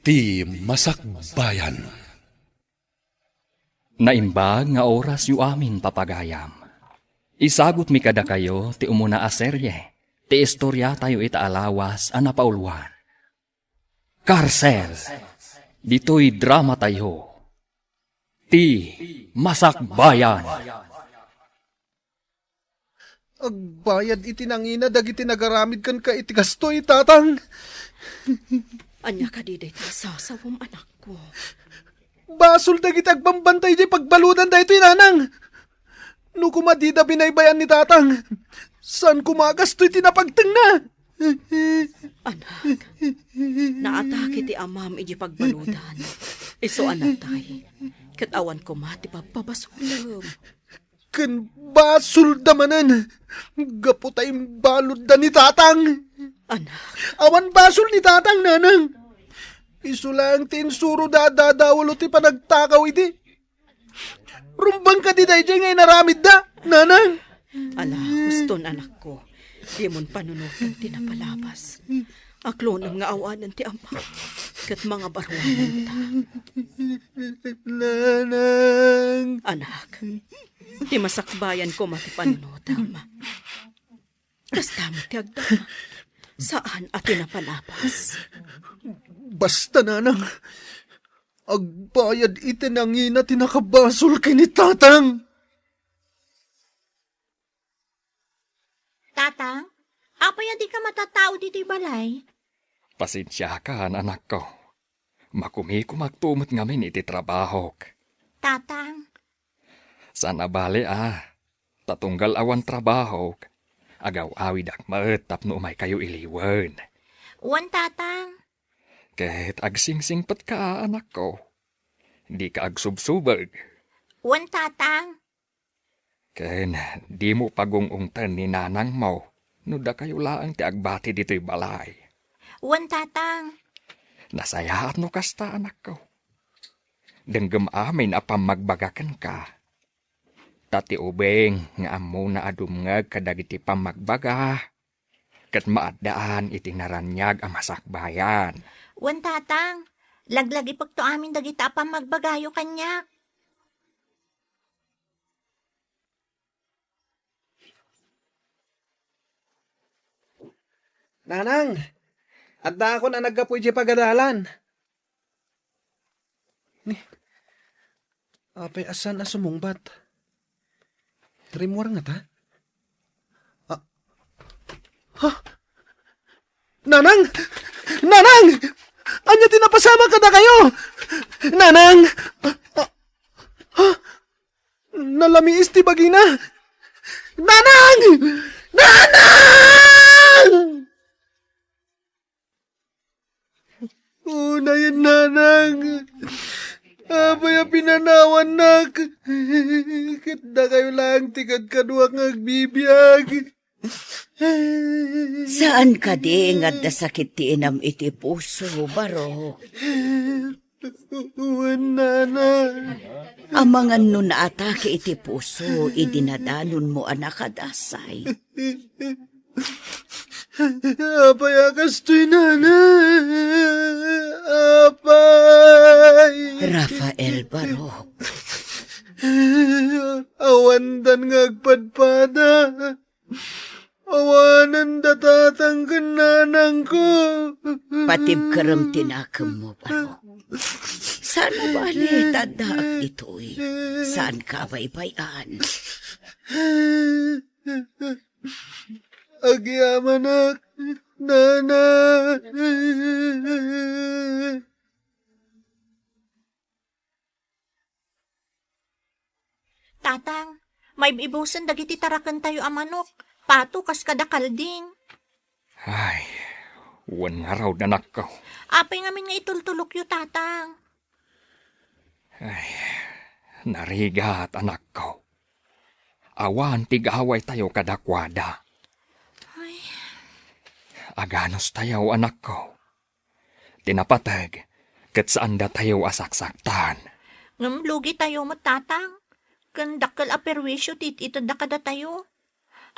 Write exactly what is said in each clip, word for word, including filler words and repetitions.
Ti Masakbayan. Naimbag nga orasyo amin, papagayam. Isagutmi kadakayo ti umuna a serye ti istoriatayo ita a lawas a napauluan. Karsel, ditoy dramatayo, Ti Masakbayan. Agbayad iti nangina dagiti nagaramid kenka iti kastoy, Tatang. Ania kadi daytoy a sasawem, anakko? Basol dagiti agbambantay idiay pagbaludan daytoy, Nanang. No koma dida binaybay-an ni Tatang, saan koma a kastoy ti napagtengna. Anak, naatake ti amam idiay pagbaludan. Isu a natay, ket awan koma ti pabpabasolem. Ken basolda manen, gapu ta imbaludda ni Tatang. Anak. Awan basol ni Tatang, Nanang. Isu laeng ti insuroda a dadaelo ti panagtakaw idi. Rumbeng kadi daydiay nga inaramidda, Nanang? Ala, huston, anakko. Dimon panunoten ti napalabas. Aklonem nga awanen ti amam, ket mangabaruanenta. Nanang. Anak, ti masakbayan koma ti panunotam. Kasta met ti agdama. Saan a ti napalabas. Basta, Nanang, agbayad iti nangina ti nakabasol ken ni Tatang. Tatang, apay a dika matatao ditoy balay? Pasensiakan, anakko. Makumikumakto met ngamin iti trabahok. Tatang. Saan a bale a, ta tunggal awan trabahok, agaw-awidak met tapno umaykayo iliwen. Wen, Tatang. Ket agsingsingpetka, anakko. Dika agsubsubeg. Wen, Tatang. Ken dimo pagung-ungten ni nanangmo no dakayo laeng ti agbati ditoy balay. Wen, Tatang. Nasayaat no kasta, anakko. Denggem amin a pammagbaga kenka. Ta ti ubing nga ammona a dumngeg kadagiti pammagbaga, ket maaddaan iti naraniag a masakbayan. Wen, Tatang, laglagipekto amin dagita a pammagbagayo kaniak. Nanang, addaakon a naggapu idiay pagadalan. Ni, apay a saan a sumungbat? Rimmuar ngata? Ah. Ha? Nanang! Nanang! Ania ti napasamak kadakayo? Nanang! Ah, ah, ha? Nalamiis ti bagina. Nanang! Nanang! Unayen, Nanang. Apay a pinanawannak? Ket dakayo laeng ti kadkaduak nga agbibiag. Saan kadi nga adda sakit ti inam iti puso, Barok? Wen, Nanang. Amangan no naatake iti puso idi nadanonmo a nakadasay. Apay a kastoy, Nanang? Apay! Rafael Barok. Awandan nga agpadpada. Awanen da tatang ken nanangko. Patibkerem ti nakemmo, Barok. Saan a bale ta addaak ditoy. Saanka a baybay-an. Agyamanak, Nana. Tatang, maib-ibusen dagiti tarakentayo a manok, pato kas kada kalding. Ay, wen ngarud, anakko. Apay ngamin nga itultulokyo, Tatang? Ay, narigat, anakko. Awan ti gawaytayo kadakuada. Ay. Aganustayo, anakko. Ti napateg, ket saandatayo a saksaktan. Ngem lugitayo met, Tatang. Ken dakkel a perwisyo ti it-itedda kadatayo.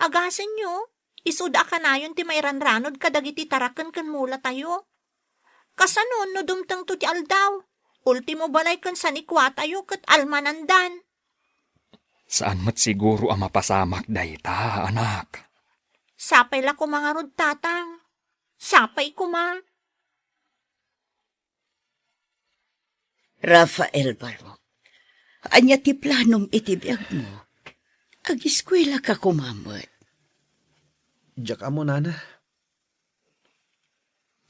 Agasenyo, isuda a kanayon ti mairanranod kadagiti taraken ken mulatayo. Kasano no dumtengto ti aldaw? Ultimo balay ken sanikuatayo ket almanandan. Saan met siguro a mapasamak dayta, anak. Sapay la koma ngarud, Tatang. Sapay koma. Rafael Barok, ania ti planom iti biagmo? Agiskuelaka koma met. Diak ammo, Nana.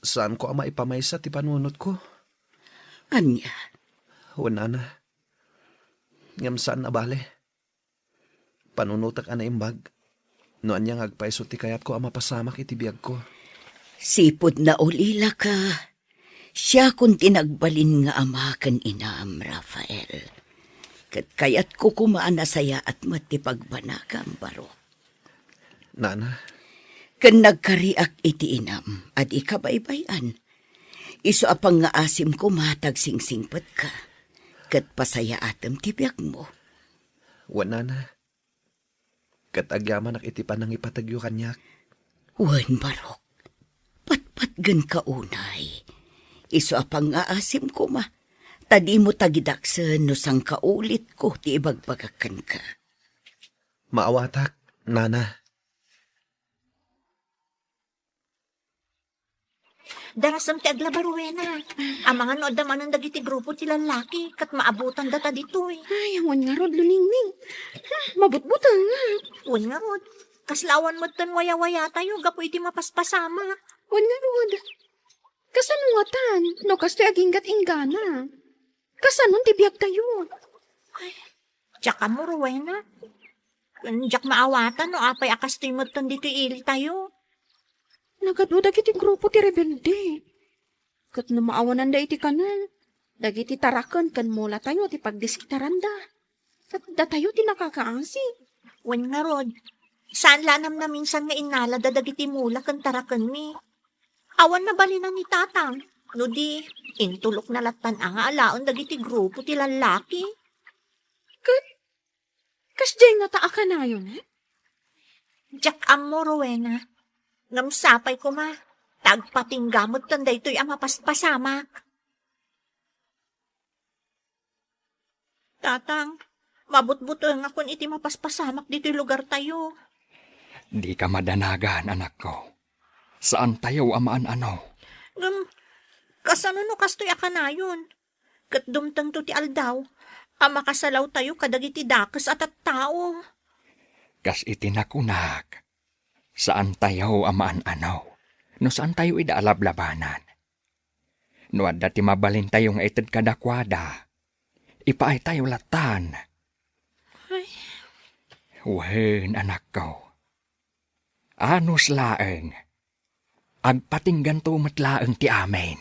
Saanko a maipamaysa ti panunotko. Ania? Wen, Nana. Ngem saan a bale. Panunotek a naimbag. No ania nga agpayso ti kayatko a mapasamak iti biagko. Sipud naulilaka, siakon ti nagbalin nga ama ken inam, Rafael. Ket kayatko koma a nasayaat met ti pagbanagam, Barok. Nana. Ken nagkariak iti inam a di kabaybay-an. Isu a pangngaasim koma ta agsingsingpetka. Ket pasayaatem ti biagmo. Wen, Nana. Ket agyamanak iti panangipategyo kaniak. Wen, Barok. Patpatgenka unay. Isu a pangngaasim koma. Ta dimo tagidaksen no sangkaulitko ti ibagbagak kenka. Maawatak, Nana. Darasem ti aglaba, Rowena. Amangan no adda manen dagiti grupo ti lallaki, ket maabutan data ditoy. Ay, awan ngarud, Luningning. Ah, mabutbutengak. Wen ngarud, kasla awan metten wayawayatayo gapu iti mapaspasamak. Wen ngarud. Kasano ngatan, no kastoy aginggat-inggana? Kasanon ti biagtayo? Ay, diak ammo, Rowena. Diak maawatan no apay a kastoy metten ditoy ilitayo. Nagadu dagiti grupo ti rebelde. Ket no maawananda iti kanen, dagiti taraken ken mulatayo ti pagdisitaranda. Ket datayo ti nakakaasi. Wen ngarud, saan la a namnaminsan nga innalada dagiti mula ken tarakenmi. Awan nabalinan ni Tatang, no di, intulokna lattan a nga alaen dagiti grupo ti lallaki. Ket kasdiay ngata a kanayon, eh? Diak ammo, Rowena. Ngem sapay koma, ta agpatingga metten daytoy a mapaspasamak. Tatang, mabutbutengakon iti mapaspasamak ditoy lugartayo. Dika madanagan, anakko. Saantayo a maan-ano. Ngem, kasano no kastoy a kanayon? Ket dumtengto ti aldaw a makasalawtayo kadagiti dakes a tattao. Kas iti nakunak, saantayo a maan-ano no saantayo ida a lablabanan. No adda ti mabalintayo nga ited kadakuada, ipaaytayo lattan. Ay. Wen, anakko. Anus laeng. Agpatingganto met laeng ti amin.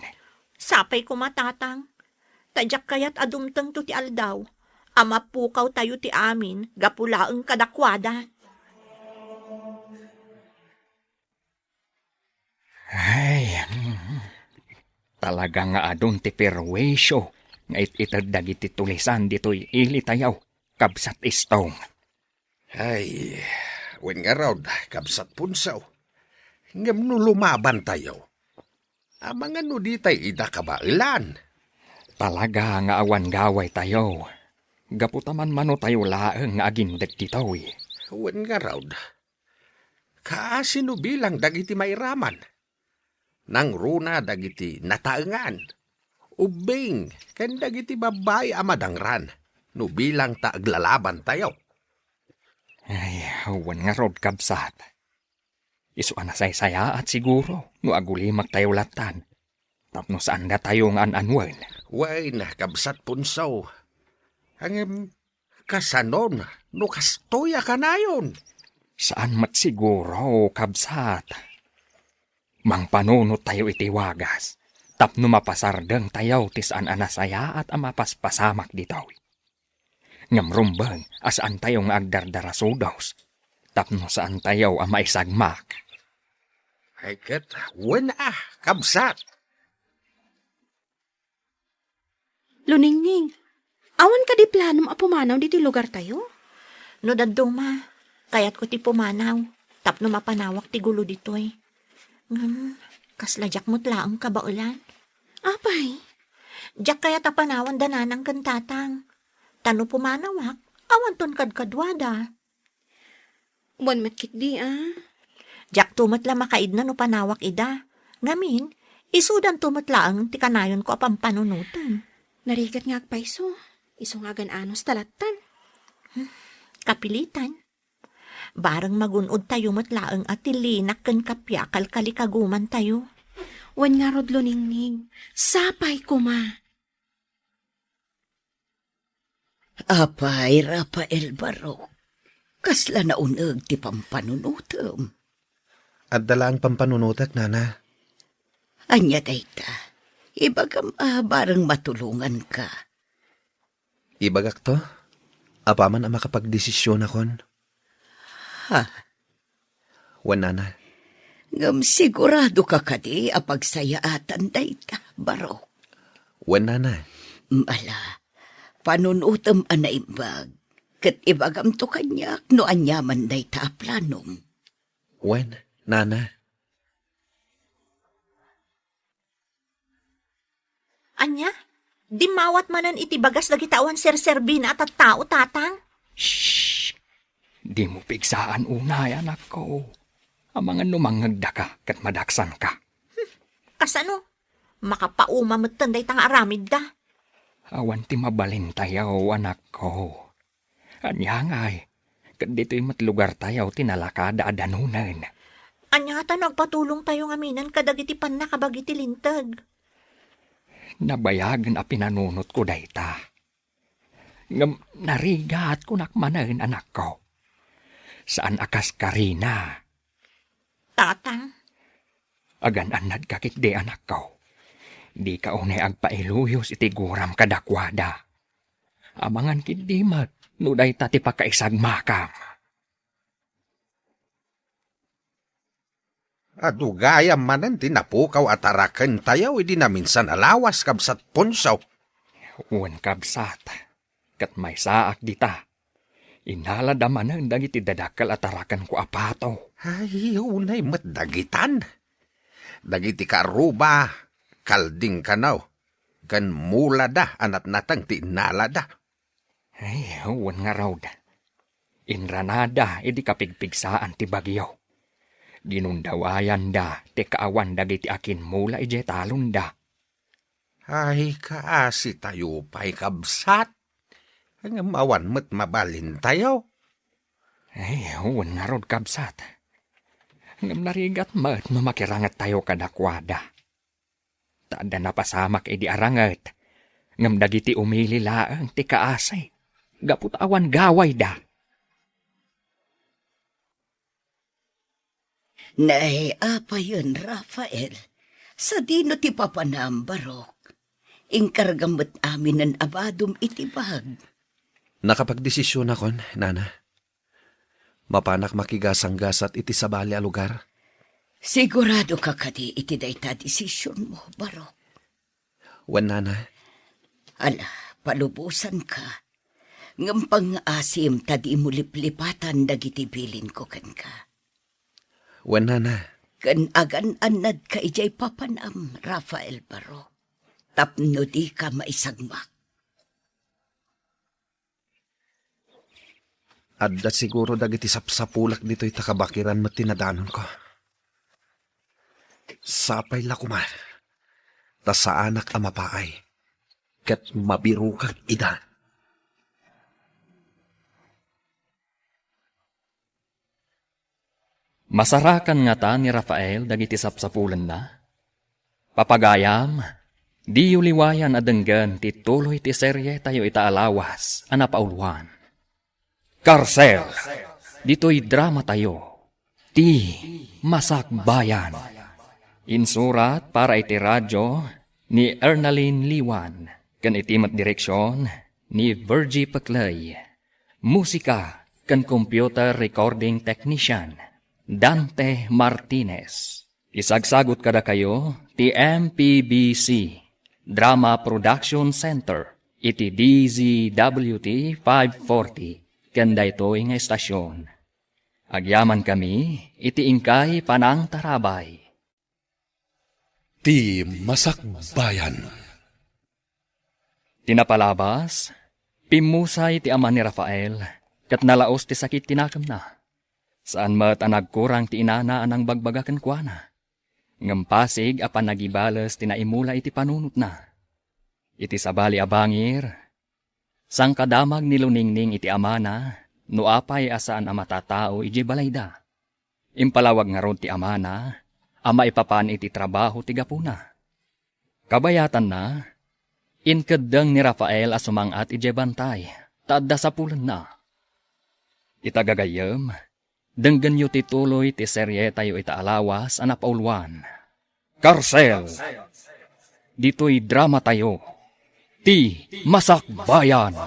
Sapay koma, Tatang. Ta diak kayat a dumtengto ti aldaw a mapukawtayo ti amin gapu laeng kadakuada. Ay, mm, talaga nga adun ti perwisyo nga it-ited dagiti tulisan ditoy ilitayo, kabsat Istong. Ay, wen ngarud, kabsat Punsaw. Ngem no lumabantayo, amangan no ditay ida kabaelan. Talaga nga awan gawaytayo, gapu ta manmanotayo laeng nga agindek ditoy. Wen ngarud, kaasi no bilang dagiti mairaman. Nangruna dagiti nataengan, ubbing, ken dagiti babbai a madangran no bilang ta aglalabantayo. Ay, wen ngarud, kabsat. Isu a nasaysayaat siguro no agulimaktayo lattan tapno saandatayo nga an-anuen. Wen, kabsat Punsaw. Ngem, kasanon no kastoy a kanayon? Saan met siguro, kabsat. Mangpanunottayo iti wagas tapno mapasardengtayo ti saan a nasayaat a mapaspasamak ditoy. Ngem rumbeng a saantayo nga agdardarasudos tapno saantayo a maisagmak. Ay ket, wen a, kabsat. Luningning, awan kadi planom a pumanaw ditoy lugartayo? No dadduma, kayatko ti pumanaw tapno mapanawak ti gulo ditoy. Ngem, kasla diak met laeng kabaelan. Apay, diak kayat a panawan da nanang ken tatang. Ta no pumanawak, awanton kadkaduada. Wen met ketdi, a. Diakto met la makaidna no panawak ida. Ngamin, isudanto met laeng ti kanayonko a pampanunotem. Narigat nga agpayso. Isu nga agan-anos ta lattan. Hmm, kapilitan. Bareng magun-od tayo met laeng a ti linak ken kappia kalkalikaguman tayo. Wen ngarud, Luningning, sapay koma. Apay, Rafael Barok, kasla nauneg ti pampanunotem. Adda laeng pampanunotek, Nana. Ania dayta? Ibagam a bareng matulonganka. Ibagakto apaman a makapagdesisionakon. Ha? Wen, Nana. Ngem siguradoka kadi a pagsayaatan dayta, Barok? Wen, Nana. Ala, panunotem a naimbag, ket ibagamto kaniak no aniaman dayta a planom. Wen, Nana. Ania? Dimmawat manen iti bagas dagiti awan serserbina a tattao, tatang? Shh! Dimo pigsaan unay, anakko. Amangan no mangngegdaka ket madaksanka. Hmm, kasano? Makapauma metten dayta nga aramidda. Awan ti mabalintayo, anakko. Ania ngay, ket ditoy met lugartayo ti nalakada a danunen. Ania ta no agpatulongtayo ngaminen kadagiti pannakabagi ti linteg? Nabayagen a pinanunotko dayta. Ngem narigat kunak manen, anakko. Saan a kas Karina. Tatang. Agan-annadka ketdi, anakko. Dika unay agpailuyos iti guram kadakuada. Amangan ketdi met no dayta ti pakaisagmakam. Adu gayam manen ti napukaw a tarakentayo idi naminsan a lawas, Kabsat Ponso. Wen, kabsat, ket maysaak dita. Innalada manen dagiti dadakkel a tarakenko a pato. Ay, unay met dagitan. Dagiti karuba, kalding kano, ken mulada a natnateng ti innalada. Ay, wen ngarud. Inranada idi kapigpigsaan ti bagyo. Ginundawayanda ti kaawan dagiti akimmula idiay talonda. Ay, kaasitayo pay, kabsat. Ngem awan met mabalintayo. Ay, wen ngarud, kabsat. Ngem narigat met no makirangettayo kadakuada. Ta adda napasamak idi aranget, ngem dagiti umili laeng ti kaasi, gapu ta awan gawayda. Nay, apayen, Rafael, sadino ti papanam, Barok? Inkargam met aminen a badom iti bag. Nakapagdesisionakon, Nana. Mapanak makigasanggasat iti sabali a lugar. Siguradoka kadi iti dayta a desisionmo, Barok? Wen, Nana. Ala, palubosanka. Ngem pangngaasim ta dimo liplipatan dagiti bilinko kenka. Wen, Nana. Ken agan-annadka idiay papanam, Rafael Barok, tapno dika maisagmak. Adda siguro dagiti sapsapulak ditoy ta kabakiran met ti nadanonko. Sapay la koma ta saanak a mapaay ket mabirokak ida. Masarakan ngata ni Rafael dagiti sapsapulenna? Papagayam, diyo liwayan a denggen ti tuloy ti serietayo ita a lawas a napauluan. Karsel, ditoy dramatayo, ti Masakbayan. Insurat para iti radyo ni Ernalyn Liwan, ken iti met direksion ni Virgie Peclay. Musika ken computer recording technician, Dante Martinez. Isagsagut kadakayo ti M P B C Drama Production Center iti D Z W T five forty ken daytoy nga estasion. Agyamankami iti inkay panangtarabay. Ti Masakbayan. Ti napalabas, pimmusay ti ama ni Rafael, ket nalaus ti sakit ti nakemna. Saan met a nagkurang ti inana a nangbagbaga kenkuana. Ngem pasig a panagibales ti naimula iti panunotna. Iti sabali a bangir, sangkadamag ni Luningning iti amana no apay a saan a matatao idiay balayda. Impalawag ngarud ti amana a maipapan iti trabaho ti gapuna. Kabayatanna, inkeddeng ni Rafael a sumang-at idiay bantay ta adda sapulenna. Ita gagayyem, denggenyo ti tuloy ti serietayo ita a lawas a napauluan. Karsel! Ditoy dramatayo, Ti Masakbayan!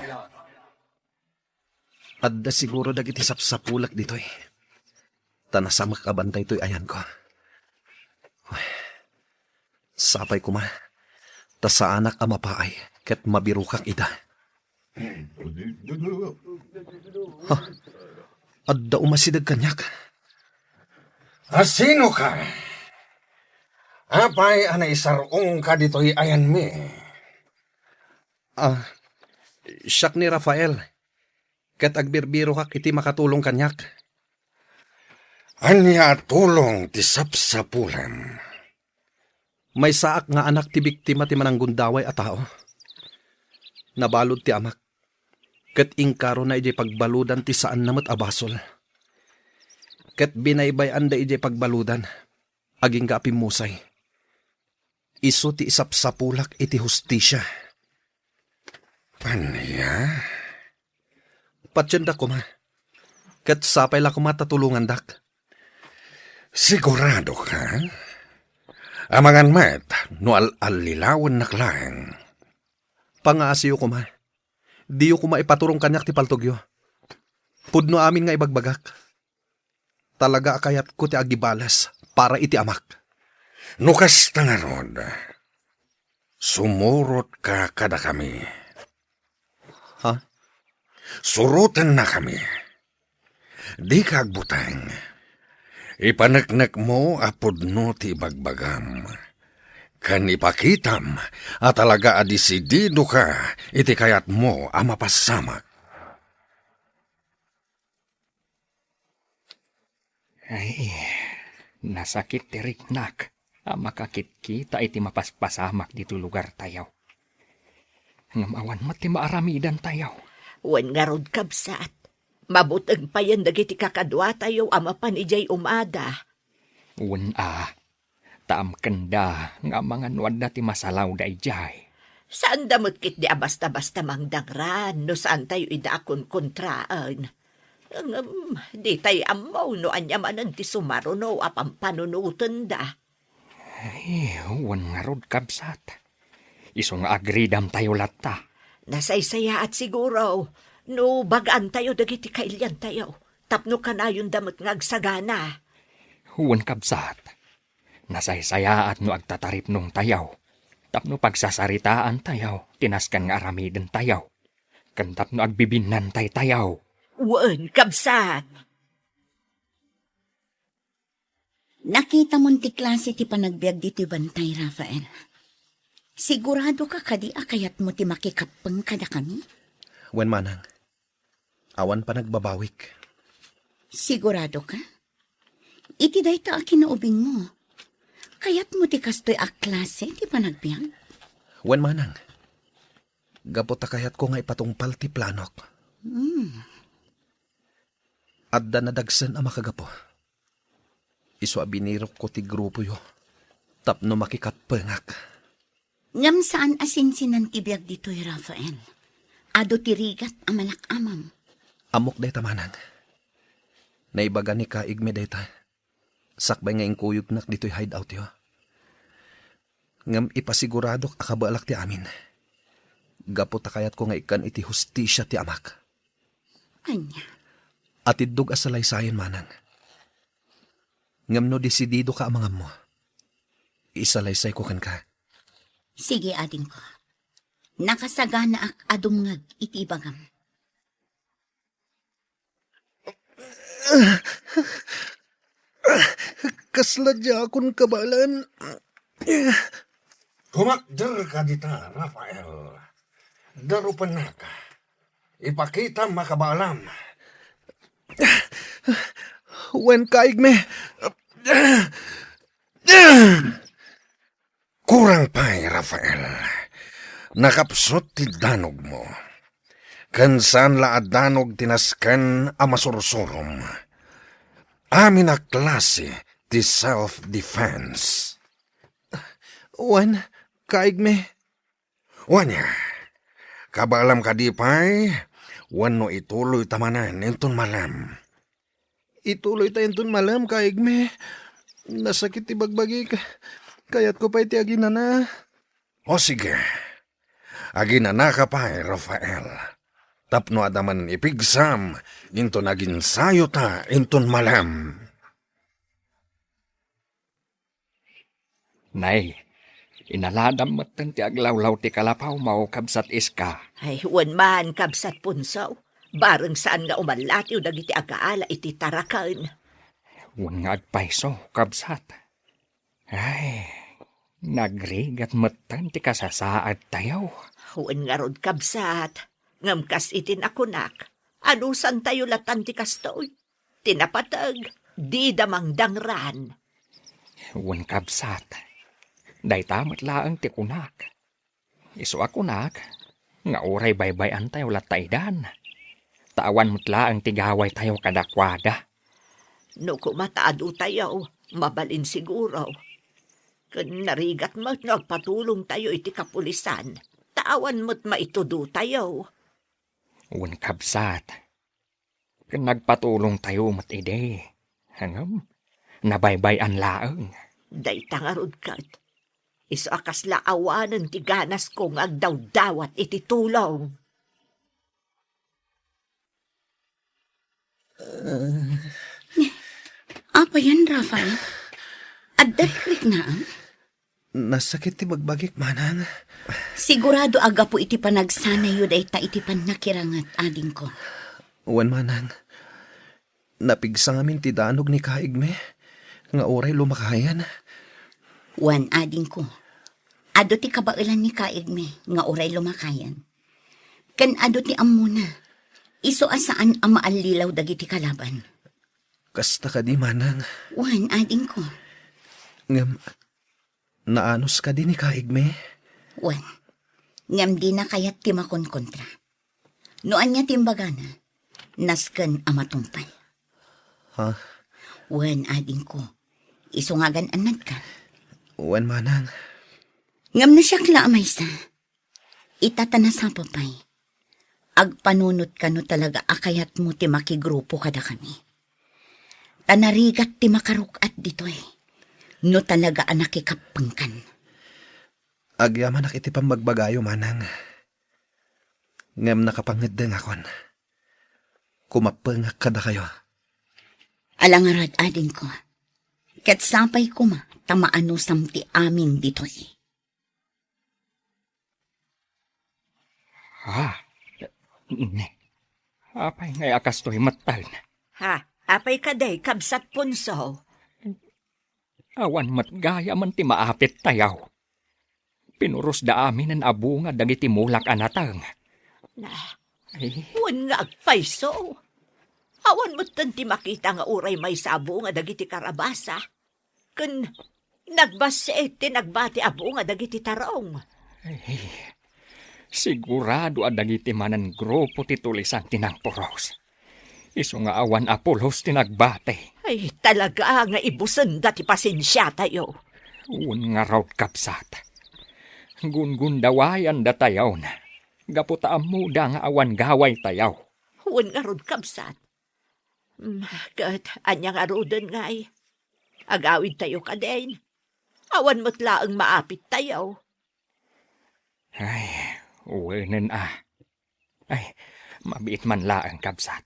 Adda siguro dagiti sapsapulek ditoy. Ta nasamek a bantay toy ayanko. Sapay koma, ta saanak a mapaay ket mabirokak ida. Ha? Adda umasideg kaniak. A sinoka? Apay a naisar-ongka ditoy ayanmi? Ah, siak ni Rafael, ket agbirbirokak iti makatulong kaniak. Ania a tulong ti sapsapulam? Maysaak nga anak ti biktima ti mananggundaway a tao. Nabalud ti amak, ket inkarona idiay pagbaludan ti saanna met a basol. Ket binaybay-anda idiay pagbaludan, agingga a pimmusay. Isu ti isapsapulak iti hustisia. Ania? Patiendak koma. Ket sapay la koma ta tulongandak. Siguradoka? Amangan met no al-allilawennak laeng. Pangaasiyo koma. Diyo koma ipaturong kaniak ti paltogyo. Pudno amin nga ibagbagak. Talaga a kayatko ti agibales para iti amak. No kasta ngarud, sumurotka kadakami. Ha? Surotennakami. Dika agbuteng. Ipaneknekmo a pudno ti ibagbagam. Ken ipakitam a talaga a disididoka iti kayatmo a mapasamak. Ay, nasakit ti riknak a makakitkita iti mapaspasamak ditoy lugartayo. Ngem awan met ti maaramidantayo. Wen ngarud, kabsat, mabuteng payen dagiti kakaduatayo a mapan idiay umada. Wen a, ta amkenda nga amangan no adda ti masalawda idiay. Saanda met ketdi a basta-basta mangdangran no saantayo ida a konkontraen. Ngem, ditay ammo no ania manen ti sumaruno a pampanunotenda. Ay, wen ngarud, kabsat. Isu nga agridamtayo latta. Nasaysayaat siguro no bagaantayo dagiti kailiantayo tapno kanayonda met nga agsagana. Wen, kabsat. Nasaysayaat no agtataripnongtayo tapno pagsasaritaantayo ti nasken nga aramidentayo ken tapno agbibinnantaytayo. Wen, kabsat. Nakitamon ti klase ti panagbiag ditoy bantay, Rafael. Siguradoka kadi a kayatmo ti makikappeng kadakami? Wen, manang. Awan panagbabawik. Siguradoka? Iti dayta a kinaubingmo, kayatmo ti kastoy a klase ti panagbiag? Wen, manang. Gapu ta kayatko nga ipatungpal ti planok. Hmm. Adda nadagsen a makagapu. Isu a binirokko ti grupoyo tapno makikappengak. Ngem saan a sinsinan ti biag ditoy, Rafael. Adu ti rigat a malak-amam. Ammok dayta, manang. Naibaga ni Kaigme dayta sakbay nga inkuyognak ditoy hideoutyo. Ngem ipasiguradok a kabaelak ti amin. Gapu ta kayatko nga ikkan iti hustisia ti amak. Ania? Atiddog a salaysayen, manang. Ngem no disididoka a mangammo, isalaysayko kenka. Sige, adingko. Nakasaganaak a dumngeg iti ibagam. Kasla diakon kabaelan. Kumakder ka dita, Rafael. Darupennaka. Ipakitam a kabaalam. Wen, kaigmi. Kurang pay, Rafael. Nakapsut ti danogmo. Ken saan la a danog ti nasken a masursurom. Amin a klase ti self-defense. Wen, kaigmi. Wen, kabaalam kadi pay, wenno ituloyta manen inton malem? Ituloyta inton malem, kaigmi. Nasakit ti bagbagik. Kayatko pay ti aginana. O sige, aginanaka pay, Rafael. Tapno adda manen ipigsam inton aginsayota inton malem. Nay, inaladam metten ti aglawlaw ti kalapawmo, Kabsat Iska. Ay, wen man, Kabsat Punso. Bareng saan nga umallatiw dagiti agaala iti taraken. Wen nga agpayso, Kabsat. Ay, nagrigat metten ti kasasaadtayo. Wen ngarud, Kabsat. Ngem kas iti nakunak, anusantayo latan ti kastoy. Ti napateg, dida mangdangran. Wen, Kabsat, dayta met laeng ti kunak. Isu a kunak nga uray baybay-antayo latta idan, ta awan met laeng ti gawaytayo kadakuada. No koma ta adutayo, mabalin siguro. Ken narigat met no agpatulongtayo iti kapulisan, ta awan met maitudutayo. Wen, Kabsat, ken nagpatulongtayo met idi. Ngem, nabaybay-an laeng. Dayta ngarud ket, isu a kasla awanen ti ganasko nga agdawdawat iti tulong. Apayen, Rafael? Adda rikriknaem? Nasakit ti bagbagik, manang. Sigurado a gapu iti panagsanayyo dayta iti pannakiranget, adingko. Wen, manang. Napigsa ngamin ti danog ni kaigmi nga uray lumakayan. Wen, adingko. Adu ti kabaelan ni kaigmi nga uray lumakayan. Ken adu ti ammona. Isu a saan a maallilaw dagiti kalaban. Kasta kadi, manang? Wen, adingko. Ngem, naanus kadi ni kaigmi? Wen, ngem dina kayat ti makonkontra. No ania ti imbagana, nasken a matungpal. Ha? Wen, adingko. Isu nga agan-annadka. Wen, manang. Ngem no siak la a maysa, ita ta nasapa pay, agpanunotka no talaga a kayatmo ti makigrupo kadakami. Ta narigat ti makaruk-at ditoy, no talaga a nakikappengkan. Agyamanak iti pammagbagayo, manang. Ngem nakapangeddengakon. Kumappengak kadakayo. Ala ngarud, adingko. Ket sapay koma ta maanusam ti amin ditoy. Ha? Ne. Apay ngay a kastoy metten? Ha? Apay kadi, Kabsat Punso? Awan met gayamen ti maapit tayaw. Pinurosda aminen a bunga dagiti mulak a nateng. Na, Ay. Wen nga agpayso. Awan metten ti makita nga uray maysa a bunga dagiti karabasa. Ken nagbassit ti nagbati a bunga dagiti tarong. Ay, sigurado a dagiti manen grupo ti tulisan ti nangpuros. Isu nga awan a pulos ti nagbati. Ay, talaga nga ibusenda ti pasensiatayo. Wen ngarud, kabsat. Gungundawayandatayon, gapu ta ammoda nga awan gawaytayo. Wen ngarud, kabsat. Mm, ket ania ngaruden ngay? Agawidtayo kadin? Awan met laeng maapittayo. Ay, wenen a. Ay, mabiit man laeng, kabsat.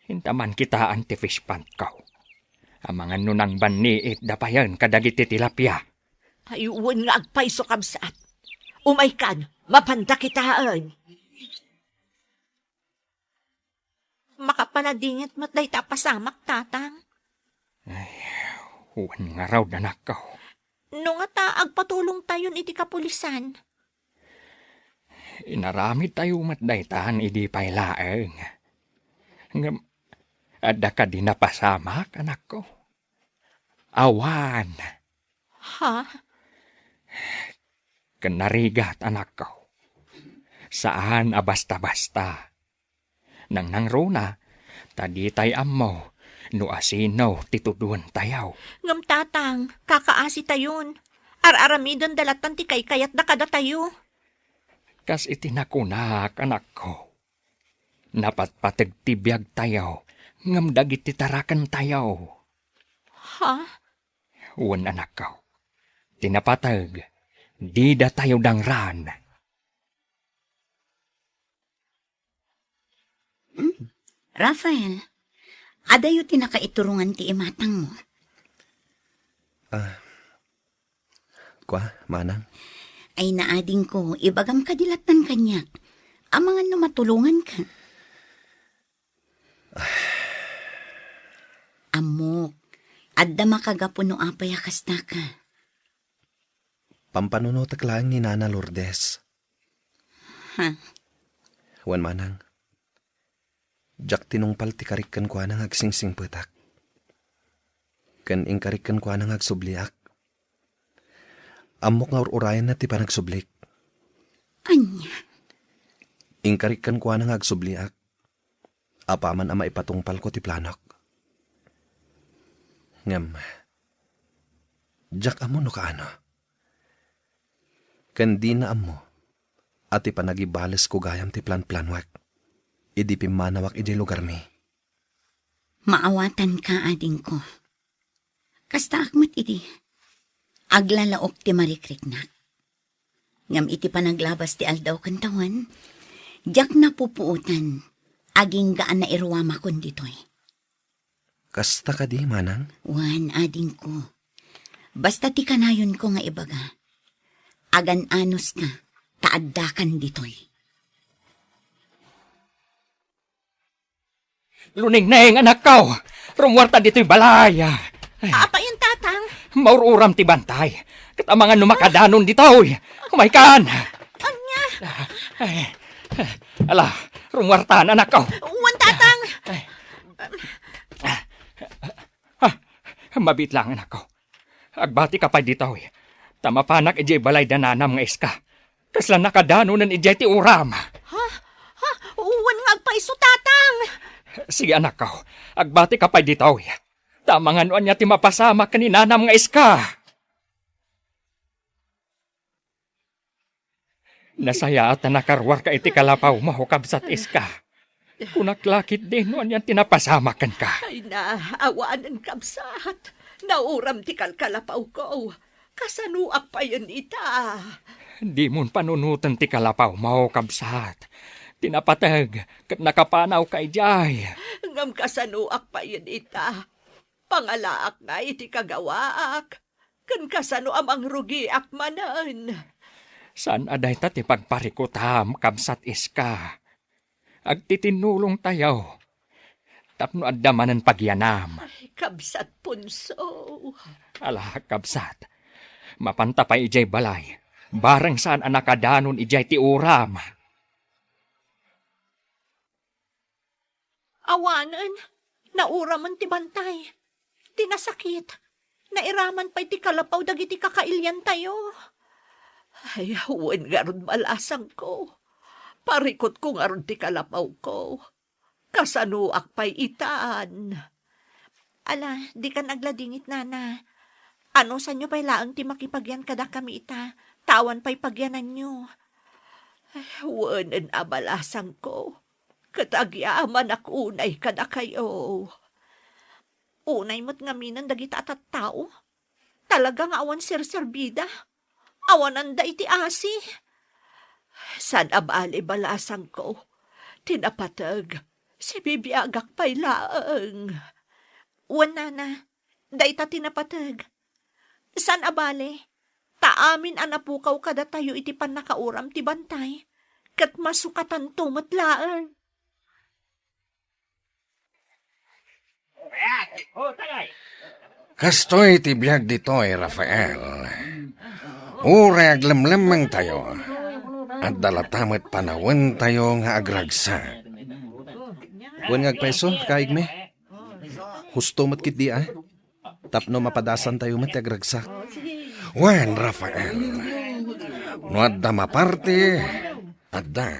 Inta man kitaan ti fish pond ko. Amangan no nangbanniit da payen kadagiti tilapia. Ay, wen nga agpayso, kabsat. Umaykan, mapanda kitaen. Makapaladingit met dayta a pasamak, tatang. Ay, wen ngarud, anakko. No ngata, agpatulongtayon iti kapulisan. Inaramidtayo met daytan idi pay laeng. Ngem, adda kadi napasamak, anakko? Awan. Ha? Ken narigat, anakko. Saan a basta-basta. Nangnangruna, ta ditay ammo no asino ti tuduentayo. Ngem, Tatang, kakaasitayon. Ar-aramidenda lattan ti kaykayatda kadatayo. Kas iti nakunak, anakko, napatpateg ti biagtayo, ngem dagiti tarakentayo. Ha? Wen, anakko, ti napateg, didatayo dangran. Rafael, adayo ti nakaiturongan ti imatangmo. Ah, kua, manang? Ay, naadingko, ibagam kadi lattan kaniak. Amangan no matulonganka. Ammok, adda makagapu no apay a kastaka. Pampanunotek laeng ni Nana Lourdes. Ha? Wen, manang, diak tinungpal ti karik kenkuana nga agsingsingpetak. Ken inkarik kenkuana nga agsubliak. Ammok nga ur-urayenna ti panagsublik. Ania? Inkarik kenkuana nga agsubliak. Apaman a maipatungpalko ti planok. Ngem, diak ammo no kaano. Ken dina ammo a ti panagibalesko gayam ti planplanuek idi pimmanawak idiay lugarmi. Maawatanka, adingko. Kastaak met idi. Aglalaok ti marikriknak. Ngem iti panaglabas ti aldaw ken tawen, diak napupuotan, agingga a nairuamakon ditoy. Kasta kadi, manang? Wen, adingko. Basta ti kanayonko nga ibaga, agan-anoska, ta addakan ditoy. Lunengneng, anakko! Rummuarta ditoy balay! Ay. Apay, Tatang? Maur-uram ti bantay. Ket amangan no makadanon ditoy. Umaykan! Ania? Ay. Ala, rummuartan, anakko. Wen, Tatang. Ay. Ah, mabiit lang, anakko. Agbatika pay ditoy. Ta mapanak idiay balay da nanam nga iska. Kasla nakadanonen idiay ti uram. Ha? Ha? Wen nga agpayso, Tatang! Sige, anakko. Agbatika pay ditoy. Ta amangan no ania ti mapasamak ken ni nanam nga iska. Nasayaat a nakaruarka iti kalapawmo, Kabsat Iska. Kunak la ketdi no anian ti napasamak kenka. Ay na, awanen, kabsat. Nauram ti kalkalapawko. Kasanoak payen ita? Dimon panunoten ti kalapawmo, kabsat. Ti napateg ket nakapanawka idiay. Ngem kasanoak payen ita? Pangalaak ngay iti kagawaak, ken kasano a mangrugiak manen? Saan a dayta ti pagparikutam, Kabsat Iska. Agtitinnulongtayo tapno adda manen pagyanam. Ay, Kabsat Punso. Ala, Kabsat, mapanta pay idiay balay, bareng saan a nakadanon idiay ti uram. Awanen, nauramen ti bantay. Ti nasakit, nairaman pay ti kalapaw dagiti kakailiantayo. Ay, wen ngarud, balasangko. Parikutko ngarud ti kalapawko. Kasanoak pay itan? Ala, dikan agladingit, nana. Anusanyo pay laeng ti makipagyan kadakami ita, ta awan pay pagyananyo. Ay, wenen a balasangko, ket agyamanak unay kadakayo. Unay met ngaminen dagita a tattao. Talaga nga awan serserbida. Awananda iti asi. Saan a bale, balasangko. Ti napateg, sibibiagak pay laeng. Wen, nana, dayta ti napateg. Saan a bale, ta amin a napukaw kadatayo iti pannakauram ti bantay, ket masukatanto met laeng. Kastoy ti biag ditoy, Rafael. Uray aglemlemmengtayo, adda latta met panawentayo nga agragsak. Wen nga agpayso, kaigmi. Husto met ketdi, a. Tapno mapadasantayo met ti agragsak. Wen, Rafael, no adda maparti, adda.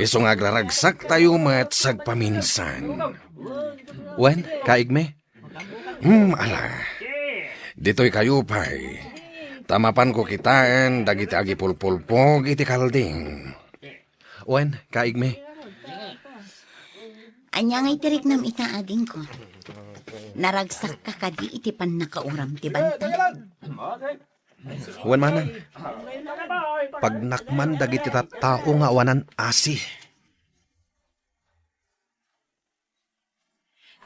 Isu nga agraragsaktayo met sagpaminsan. Wen, kaigmi. Hmm, ala. Ditoy kayo pay. Ta mapanko kitaen dagiti agipulpulpog iti kalding. Wen, kaigmi. Ania ngay ti riknam ita, adingko? Naragsakka kadi iti pannakauram ti bantay? Wen manen, pagnakman dagiti tattao nga awanan asi.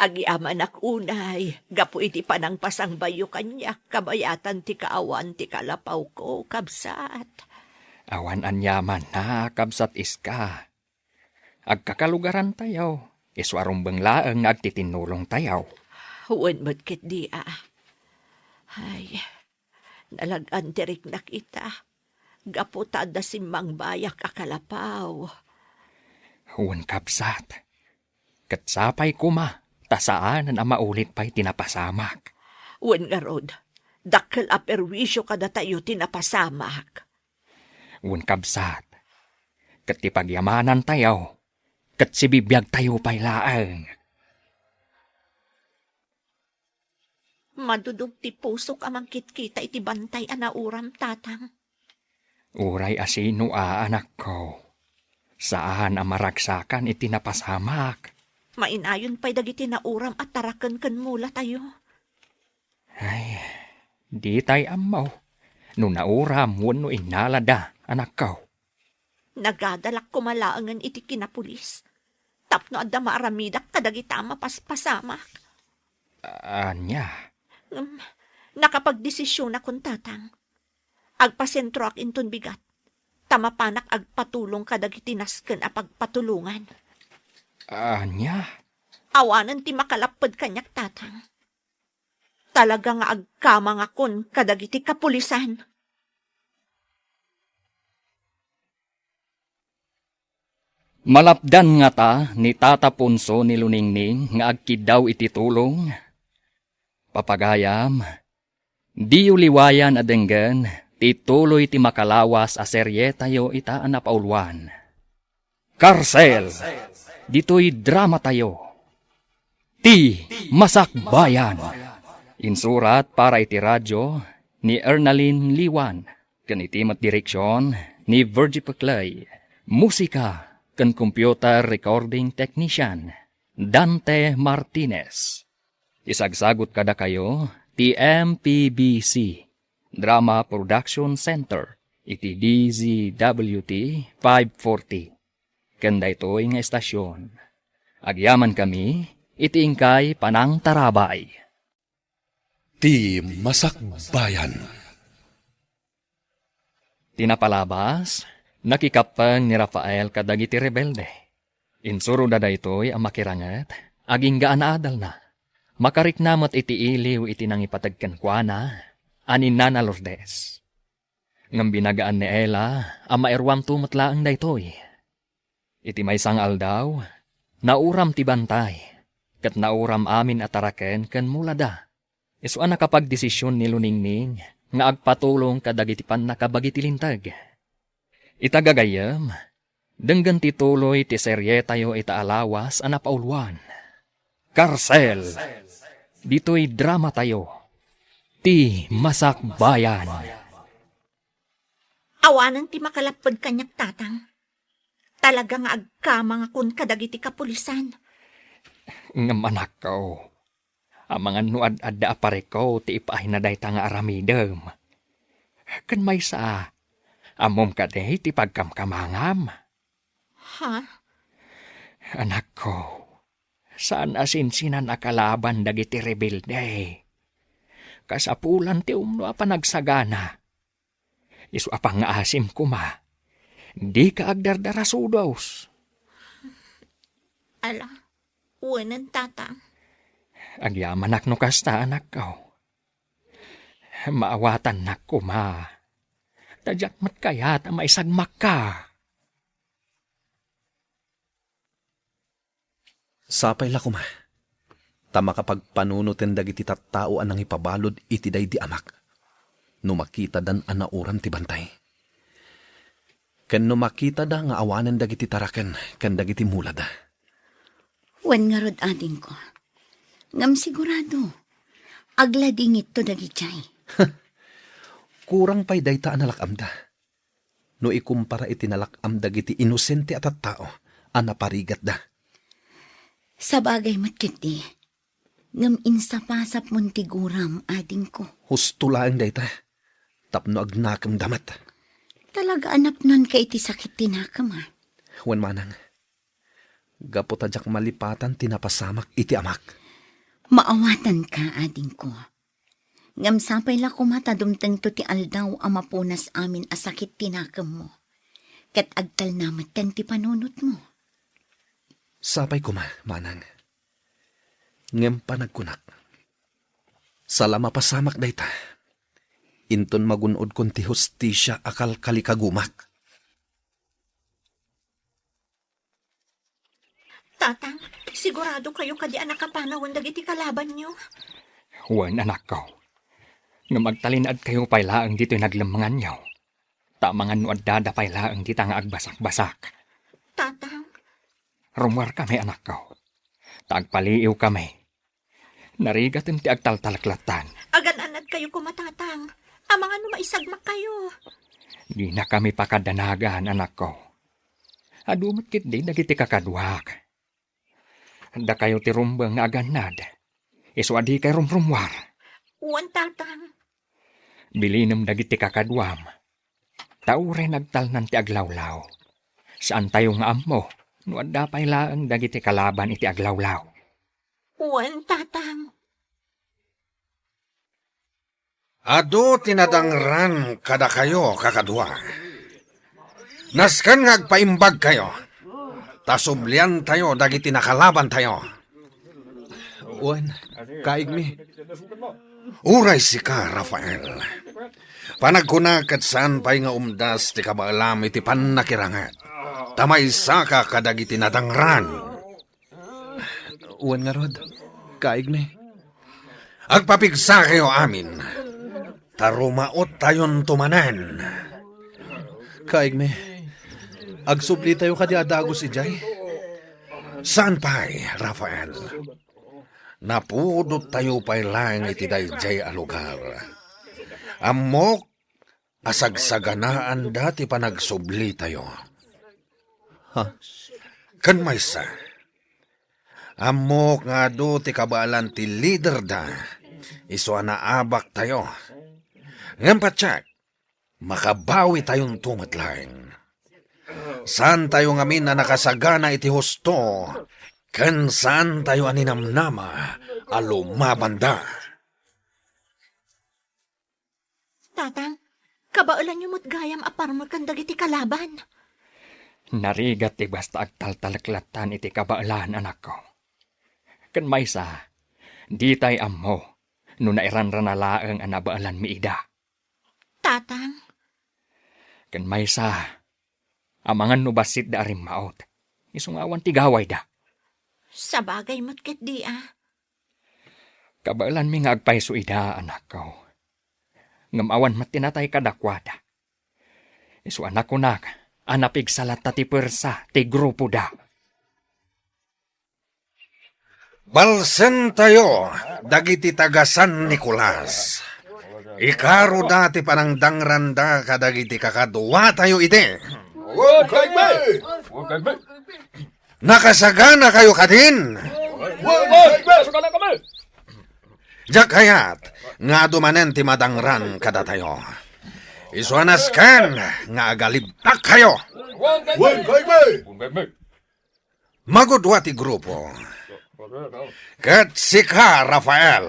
Agyamanak unay gapu iti panangpasangbayo kaniak kabayatan ti kaawan ti kalapawko, kabsat. Awan aniamanna, kabsat Iska. Agkakalugarantayo, isu a rumbeng laeng nga agtitinnulongtayo. Wen met ketdi, a. Ay, nalag-an ti riknak ita, gapu ta adda simmangbayak a kalapaw. Wen, kabsat, ket sapay koma ta saanen a maulit pay ti napasamak. Wen ngarud, dakkel a perwisio kadatayo ti napasamak. Wen, kabsat, ket ti pagyamanantayo ket sibibiagtayo pay laeng. Madudog ti pusok a mangkitkita iti bantay a nauram, tatang. Uray a sino a, anakko, saan a maragsakan iti napasamak. Mainayon pay dagiti nauram a taraken ken mulatayo. Ay, ditay ammo no nauram wenno innalada, anakko. Nagadalak koma laengen iti kinapulis tapno adda maaramidak kadagita a mapaspasamak. Ania? Ngem, nakapagdesisionakon, tatang. Agpasentroak inton bigat, ta mapanak agpatulong kadagiti nasken a pagpatulongan. Ania? Awanen ti makalapped kaniak, tatang. Talaga nga agkamangakon kadagiti kapulisan. Malapdan ngata ni Tata Ponso ni Luningning nga agkiddaw iti tulong? Papagayam, diyo liwayan a denggen ti tuloy ti makalawas a serietayo ita a napauluan. Karsel, ditoy dramatayo, Ti Masakbayan. Insurat para iti radyo ni Ernalyn Liwan, ken iti met direksion ni Virgie Peclay. Musika ken computer recording technician, Dante Martinez. Isagsagut kadakayo ti M P B C Drama Production Center iti D Z W T five forty. Ken daytoy nga estasion, agyamankami iti inkay panangtarabay. Ti Masakbayan. Ti napalabas, nakikappeng ni Rafael kadagiti rebelde. Insuroda daytoy a makiranget agingga a naadalna. Makarikna met iti iliw iti nangipateg kenkuana a ni Nana Lourdes. Ngem binagaan ni Ella a mairuanto met laeng daytoy. Iti maysa nga aldaw, nauram ti bantay, ket nauram amin a taraken ken mulada. Isu a nakapagdesision ni Luningning nga agpatulong kadagiti pannakabagi ti linteg. Ita gagayyem, denggen ti tuloy ti serietayo ita a lawas a napauluan. Karsel, ditoy dramatayo, Ti Masakbayan. Awanen ti makalapped kaniak, tatang. Talaga nga agkamangakon kadagiti kapulisan. Ngem anakko, amangan no ad-adda a parikko ti ipaayna dayta nga aramidem. Ken maysa, ammom kadi ti pagkamkamangam? Ha? Anakko, saan a sinsinan a kalaban dagiti rebelde. Kasapulan ti umno a panagsagana. Isu a pangngaasim koma, dika agdardarasudos. Ala, wenen, tatang. Agyamanak no kasta, anakko. Maawatannak koma. Ta diak met kayat a maisagmakka. Sapay la koma, ta makapagpanunoten dagiti tattao a nangipabalud iti daydi amak, no makitadan a nauram ti bantay. Ken no makitada nga awanen dagiti taraken ken dagiti mulada. Wen ngarud, adingko. Ngem sigurado, agladingitto dagidiay. Kurang pay dayta a nalak-amda, no ikumpara iti nalak-am dagiti inosente a tattao a naparigatda. Sabagay met ketdi, ngem insapasapmon ti guram, adingko. Husto laeng dayta, tapno agnakemda met. Talaga a napnonka iti sakit ti nakem, a? Wen manang, gapu ta diak malipatan ti napasamak iti amak. Maawatanka, adingko. Ngem sapay la koma ta dumtengto ti aldaw a mapunas amin a sakit ti nakemmo, ket agtalna metten ti panunotmo. Sapay koma, manang. Ngem panagkunak, sala mapasamak dayta, inton magun-odkon ti hustisia a kalkalikagumak. Tatang, sigurado kayo kadi a nakapanawen dagiti kalabanyo? Wen, anakko. Ngem agtalinaedkayo pay laeng ditoy naglemmenganyo. Ta amangan no addada pay laeng dita nga agbasakbasak. Tatang. Rummuarkami, anakko. Ta agpaliiwkami. Narigatem ti agtaltaleklattan. Agan-anadkayo koma, Tatang. Amangan no maisagmakkayo. Dinakami pakadanagan, anakko. Adu met ketdi dagiti kakaduak. Dakayo ti rumbeng nga agannad. Isu a dikay rumrummuar. Wen, Tatang. Bilinem dagiti kakaduam. Ta uray nagtalnan ti aglawlaw, saantayo nga ammo no adda pay laeng dagiti kalaban iti aglawlaw. Wen, Tatang. Adu ti nadangran kadakayo, kakadua. Nasken nga agpaimbagkayo, ta subliantayo dagiti nakalabantayo. Wen, kaigmi. Uray sika, Rafael. Panagkunak ket saan pay nga umdas ti kabaelam iti pannakiranget, ta maysaka kadagiti nadangran. Wen ngarud, kaigmi. Agpapigsakayo amin, ta rumaottayonto manen. Kaigmi, agsublitayo kadi a dagus idiay? Saan pay, Rafael. Napudottayo pay laeng iti daydiay a lugar. Ammok a sagsaganaanda ti panagsublitayo. Ha? Ken maysa, ammok nga adu ti kabaelan ti liderda, isu a naabaktayo. Ngem patiek, makabawitayonto met laeng. Saantayo ngamin a nakasagana iti husto, ken saantayo a ninamnama a lumabanda. Tatang, kabaelanyo met gayam a parmeken dagiti kalaban. Narigat ti basta agtaltaleklattan iti kabaelan, anakko. Ken maysa, ditay ammo no nairanrana laeng a nabaelanmi ida. Tatang. Ken maysa, amangan no bassitda a rimmaot, isu nga awan ti gawayda. Sabagay met ketdi a. Kabaelanmi nga agpayso ida, anakko. Ngem awan met ti natay kadakuada. Isu a nakunak a napigsa latta ti puersa ti grupoda. Balsentayo dagiti taga San Nicolas. Ikaroda ti panangdangranda kadagiti kakaduatayo idi. Nakasaganakayo kadin? Diak kayat nga adu manen ti madangran kadatayo. Isu a nasken nga agalibtakkayo. Magudua ti grupo. Ket sika, Rafael,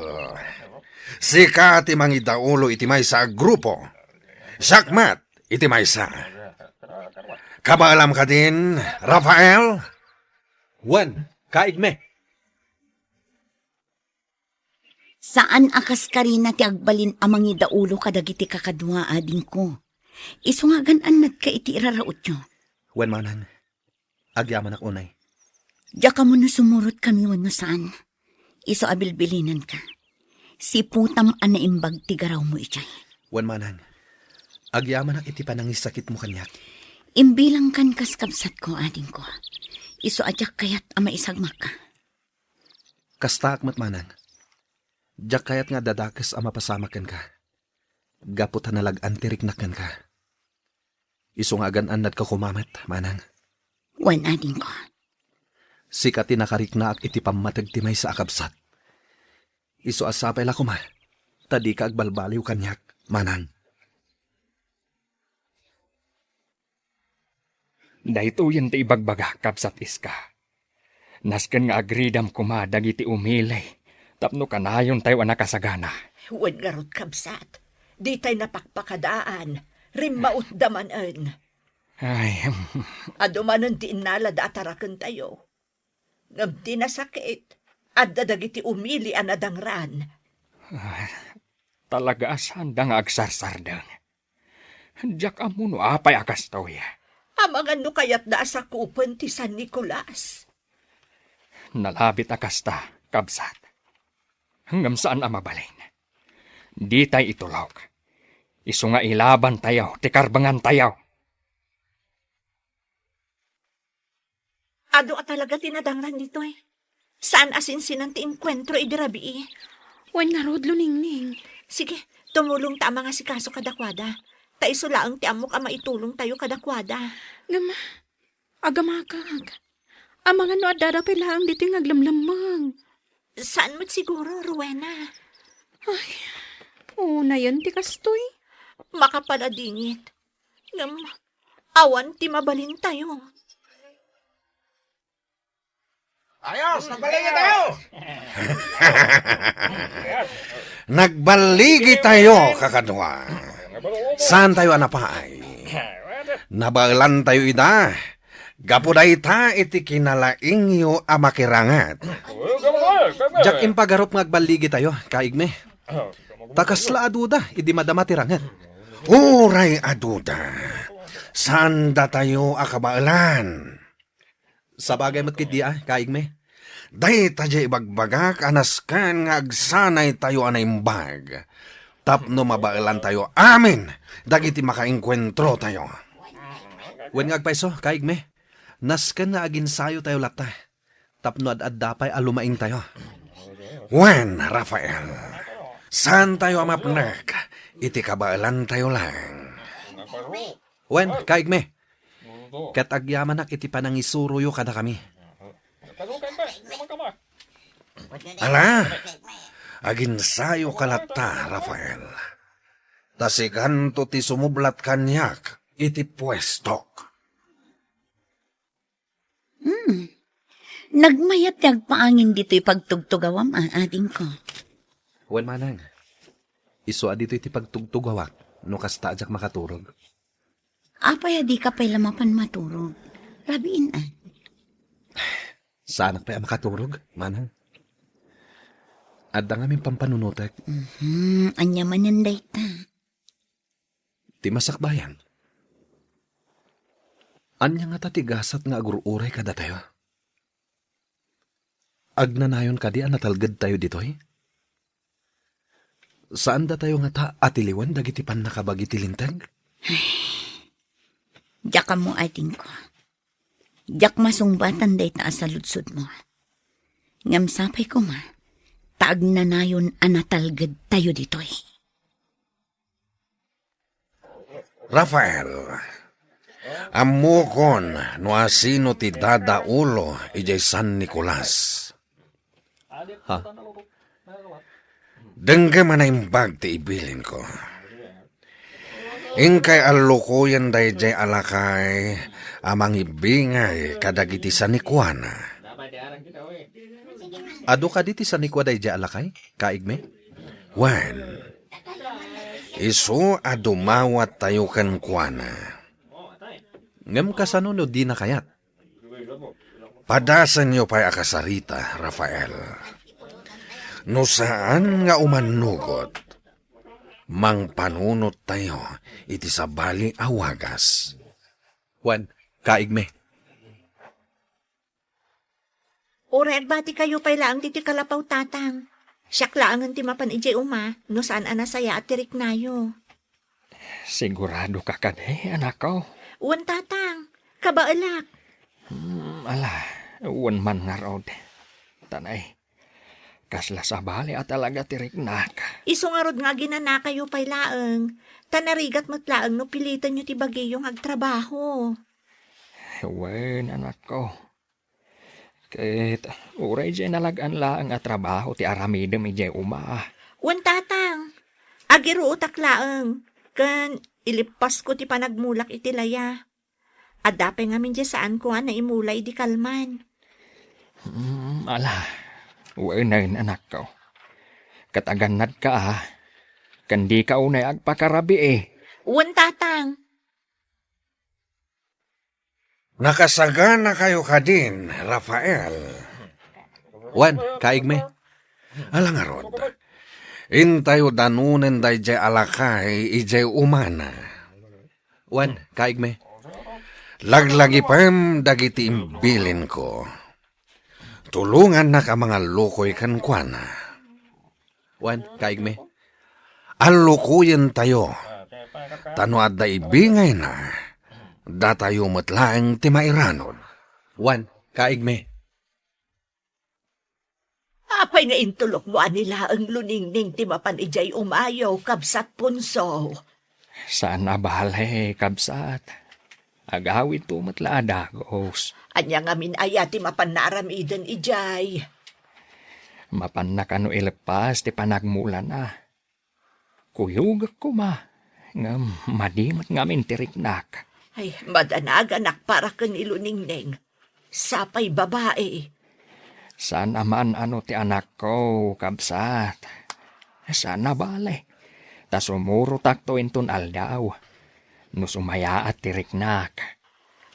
sika ti mangidaulo iti maysa a grupo. Siak met iti maysa. Kabaelam kadin, Rafael? Wen, kaigmi. Saan a kas karina ti agbalin a mangidaulo kadagiti kakadua, adingko. Isu nga agan-annadka iti irarautyo. Wen manang, agyamanak unay. Diak ammo no sumurotkami wenno saan. Isu a bilbilinanka. Siputam a naimbag ti garawmo idiay. Wen manang, agyamanak iti panangisakitmo kaniak. Imbilangkan kas kabsatko, adingko. Isu a diak kayat a maisagmakka. Kastaak met manang. Diak kayat nga adda dakes a mapasamak kenka. Gapu ta nalag-an ti riknak kenka. Isu nga agan-annadka koma met, manang. Wen, adingko. Sika ti nakariknaak iti pammateg ti maysa a kabsat. Isu a sapay la koma, ta dika agbalbaliw kaniak, manang. Daytoyen ti ibagbagak, Kabsat Iska. Nasken nga agridam koma dagiti umili tapno kanayontayo a nakasagana. Wen ngarud, kabsat, ditay napakpakadaan, rimmautda manen. Ay, adu manen ti innalada a tarakentayo. Ngem ti nasakit, adda dagiti umili a nadangran. Ah, talaga a saanda nga agsarsardeng. Diak ammo no apay a kastoy. Amangan no kayatda a sakupen ti San Nicolas. Nalabit a kasta, kabsat. Ngem saan a mabalin. Ditay itulok. Isu nga ilabantayo ti karbengantayo. Adu a talaga ti nadangran ditoy. Saan a sinsinan ti inkuentro idi rabii. Wen ngarud, Luningning. Sige, tumulongta a mangasikaso kadakuada. Ta isu laeng ti ammok a maitulongtayo kadakuada. Ngem, agamakak. Amangan no addada pay laeng ditoy nga aglemlemmeng. Saan met siguro, Rowena? Ay, unayen ti kastoy. Makapaladingit. Ngem, awan ti mabalintayo. Ayos, nagbaligi tayo! Nagbaligi tayo, kakadua. Saan tayo a napaay? Nabaelan tayo ida. Gapu dayta iti kinalaingyo a makiranget. Diak impagarup nga agbaligi tayo, kaigmi. Ta kasla a duda idi madama ti ranget. Uray a duda, saan datayo a kabaelan. Sabagay met ketdi a, kaigmi. Dayta diay ibagbagak a nasken nga agsanay tayo a naimbag tapno mabaelan tayo amin dagiti makainkuentro tayo. Wen nga agpayso, kaigmi, nasken nga aginsayo tayo latta tapno ad-adda pay a lumaing tayo. Wen, Rafael, saan tayo a mapnek iti kabaelan tayo laeng. Wen, kaigmi, ket agyamanak iti panangisuroyo kadakami. Ala, aginsayo ka latta, Rafael. Ta sikanto ti sumublat kaniak iti puestok. Hmm. Nagmayat ti agpaangin ditoy pagtugtugawam, a, adingko. Wen manang, isu a ditoy ti pagtugtugawak no kasta a diak makaturog. Apay a dika pay la mapan maturog? Rabiin a. Saanak pay a makaturog, manang. Adda ngamin pampanunotek. Mhm, ania manen dayta? Ti masakbayan. Ania ngata ti gasat nga agur-uray kadatayo? Agnanayon kadi a natalgedtayo ditoy? Saandatayo ngata a tiliwen dagiti pannakabagi ti Linteg? Diak ammo, adingko. Diak masungbatan dayta a saludsodmo. Ngem sapay koma, ta agnanayon a natalgedtayo ditoy. Rafael, ammokon no asino ti dadaulo idiay San Nicolas. Ha? Denggem a naimbag ti ibilinko. Inkay allukoyen daydiay a lakay a mangibingay kadagiti sanikuana. Adu kadi ti sanikua daydiay a lakay, kaigmi? Wen, isu a dumawattayo kenkuana. Ngem kasano no dina kayat? Padasenyo pay a kasarita, Rafael. No saan nga umannugot, mangpanunottayo iti sabali a wagas. Wen, kaigmi. Uray agbatikayo pay laeng ditoy kalapaw, Tatang. Siak laengen ti mapan idiay uma, no saan a nasayaat ti riknayo. Sigurado ka kadi, anakko? Wen, Tatang. Kabaelak. Hmm, ala, wen man ngarud. Tanay, kasla sabali a talaga ti riknak. Isu ngarud nga aginanakayo pay laeng, ta narigat met laeng no pilitenyo ti bagiyo nga agtrabaho. Wen, anakko. Ket uray diay nalag-an laeng a trabaho ti aramidem idiay uma. Wen, Tatang, agiruotak laeng, ken ilippasko ti panagmulak iti laya. Adda pay ngamin diay saanko a naimula idi kalman. Hmm, ala, wenen, anakko. Ket agannadka, a, ken dika unay agpakarabii. Wen, Tatang. Nakasaganakayo kadin, Rafael? Wen, kaigmi. Ala ngarud, intayo danunen daydiay a lakay idiay umana. Wen, kaigmi. Laglagipem dagiti imbilinko. Tulongannak a mangallukoy kenkuana. Wen, kaigmi, allukoyentayo, ta no adda ibingayna, datayo met laeng ti mairanod. Wen, kaigmi. Apay nga intulokmo a ni laeng Luningning ti mapan idiay umayo, Kabsat Punso? Saan a bale, kabsat. Agawidto met la a dagus. Ania ngamin aya ti mapan naaramiden idiay? Mapanna kano ileppas ti panagmulana. Kuyogek koma, ngem madi met ngamin ti riknak. Ay, madanaganak para ken ni Luningning. Sapay babai. Saan a maan-ano ti anakko, kabsat. Saan a bale, ta sumurotakto inton aldaw no sumayaat ti riknak.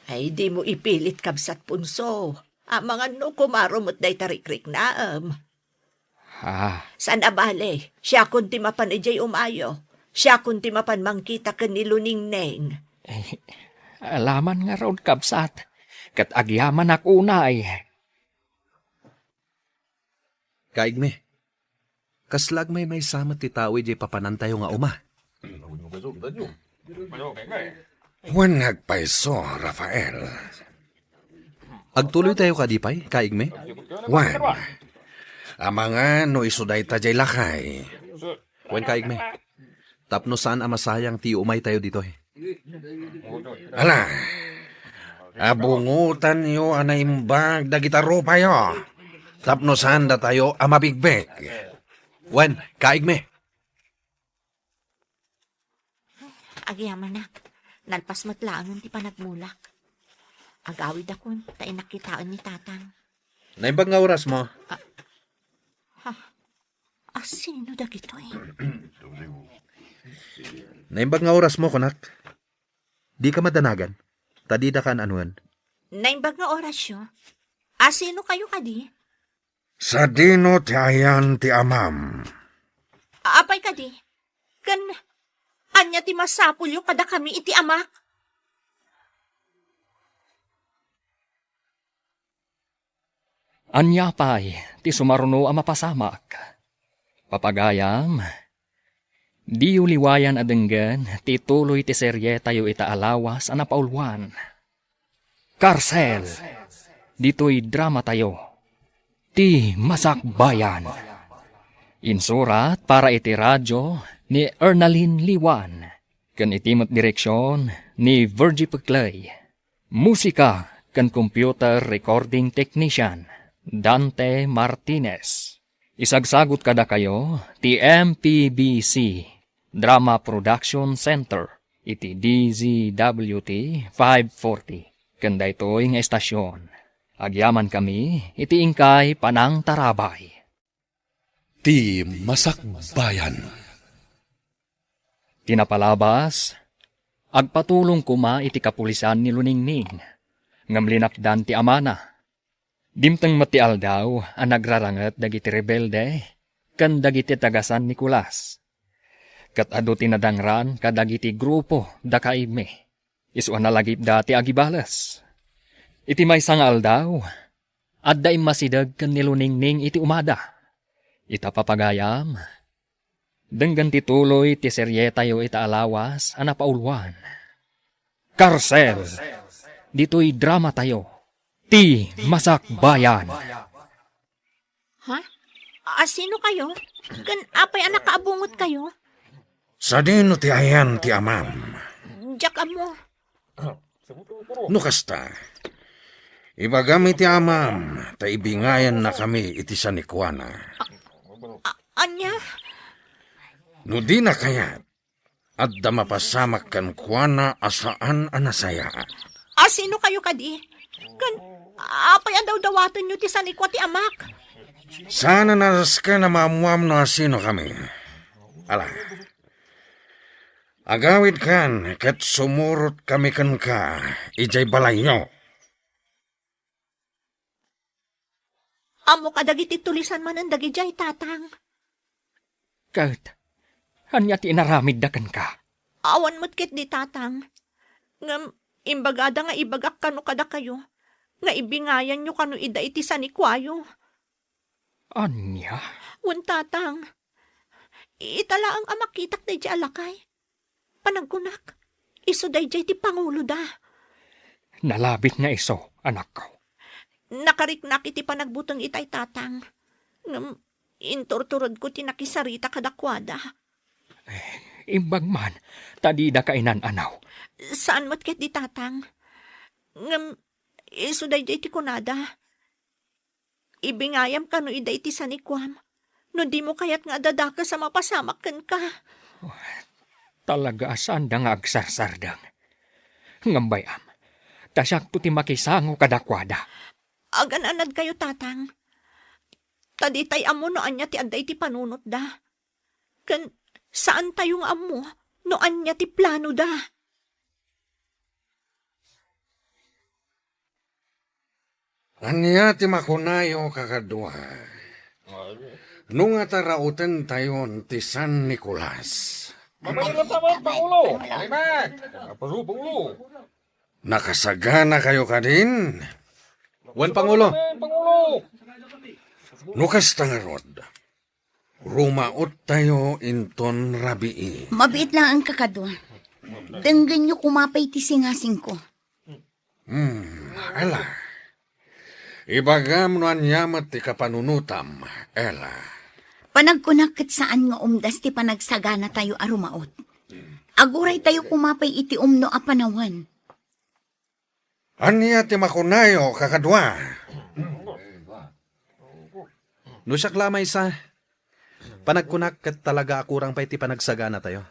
Ay, dimo ipilit, Kabsat Punso. Amangan no kumaro met dayta rikriknaem. Ah. Saan a bale, siakon ti mapan idiay umayo. Siakon ti mapan mangkita ken ni Luningning. Eh, alaman ngarud, kabsat. Ket agyamanak unay. Kaigmi, kasla agmaymaysa met ti tao idiay papanantayo nga uma? Wen, agpayso, Rafael. Agtuloytayo kadi pay, kaigmi? Wen, amangan no isu dayta diay lakay. Wen, kaigmi, tapno saan a masayang ti umaytayo ditoy. Ala, abungotanyo a naimbag dagita rupayo tapno saan datayo a mabigbig. Wen, kaigmi. Agyamanak, nalpas met laengen ti panagmulak. Agawidakon ta innak kitaen ni Tatang. Naimbag nga orasmo? Ah. Ha? Asino dagitoy? Naimbag nga orasmo, kunak. Dika madanagan, ta didaka an-anoen. Naimbag nga orasyo? Asino kayo kadi? Sadino ti ayan ti amam? Apay kadi? Ken ania ti masapulyo kadakami iti amak? Ania pay ti sumaruno a mapasamak? Papagayam, diyo liwayan a denggen ti tuloy ti serietayo ita a lawas a napauluan. Karsel, ditoy dramatayo, Ti Masakbayan. Insurat para iti radyo ni Ernalyn Liwan, ken iti met direksion ni Virgie Peclay. Musika ken computer recording technician, Dante Martinez. Isagsagut kadakayo ti M P B C Drama Production Center iti D Z W T five forty. Ken daytoy nga estasion, agyamankami iti inkay panangtarabay. Ti Masakbayan. Ti napalabas, agpatulong koma iti kapulisan ni Luningning, ngem linapdan ti amana. Dimteng met ti aldaw a nagraranget dagiti rebelde ken dagiti taga-San Nicolas. Ket adu ti nadangran kadagiti grupo da Caime. Isu a nalagipda ti agibales. Iti maysa nga aldaw, adda immasideg ken ni Luningning iti umada. Ita, papagayam, denggen ti tuloy ti serietayo ita a lawas a napauluan. Karsel! Ditoy dramatayo, Ti Masakbayan. Ha? Asino kayo? Ken apay a nakaabungot kayo? Sadino ti ayan ti amam? Diak ammo. No kasta, ibagam iti amam, ta ibingayannakami iti sanikuana. A-, ania? No dina kayat, adda mapasamak kenkuana a saan a nasayaat. Asino kayo kadi? Ken apay a dawdawatenyo ti sanikua ti amak? Saan a nasken a maammuam no asino kami. Ala, agawidkan ket sumurot kami kenka idiay balayyo. Ammo kadagiti tulisan manen dagidiay, Tatang. Ket ania ti inaramidda kenka? Awan met ketdi, Tatang. Ngem imbagada nga ibagak kano kadakayo nga ibingayanyo kano ida iti sanikuayo. Ania? Wen, Tatang. Ita laeng a makitak daydiay a lakay. Panagkunak, isu daydiay ti panguloda. Nalabit nga isu, anakko. Nakariknak iti panagbuteng itay, Tatang. Ngem inturturedko ti nakisarita kadakuada. Eh, imbag man, ta dida kainan-anaw. Saan met ketdi, Tatang. Ngem isu daydiay ti kunada. Ibingayam kano ida iti sanikuam, no dimo kayat nga adda dakes a mapasamak kenka. Talaga a saanda nga agsarsardeng. Ngem bay-am, ta siakto ti makisango kadakuada. Agan-anadkayo, Tatang. Ta ditay ammo no ania ti adda iti panunotda. Ken saantayo nga ammo no ania ti planoda. Ania ti makunayo, kakadua? No nga tarautentayon ti San Nicolas. Mabalin ta, Pangulo! Mabalin! Pangulo! Nakasaganakayo kadin? Wen, Pangulo. Pangulo! No kasta ngarud, rumaottayo inton rabii. Mabiit laeng, kakadua. Denggenyo koma pay ti singasingko. Hmm, ala. Ibagam no ania met ti kapanunotam, Ella. Panagkunak ket saan nga umdas ti panagsaganatayo a rumaot. Aguraytayo koma pay iti umno a panawen. Ania ti makunayo, kakadua? No siak la a maysa, panagkunak ket talaga a kurang pay ti panagsaganatayo.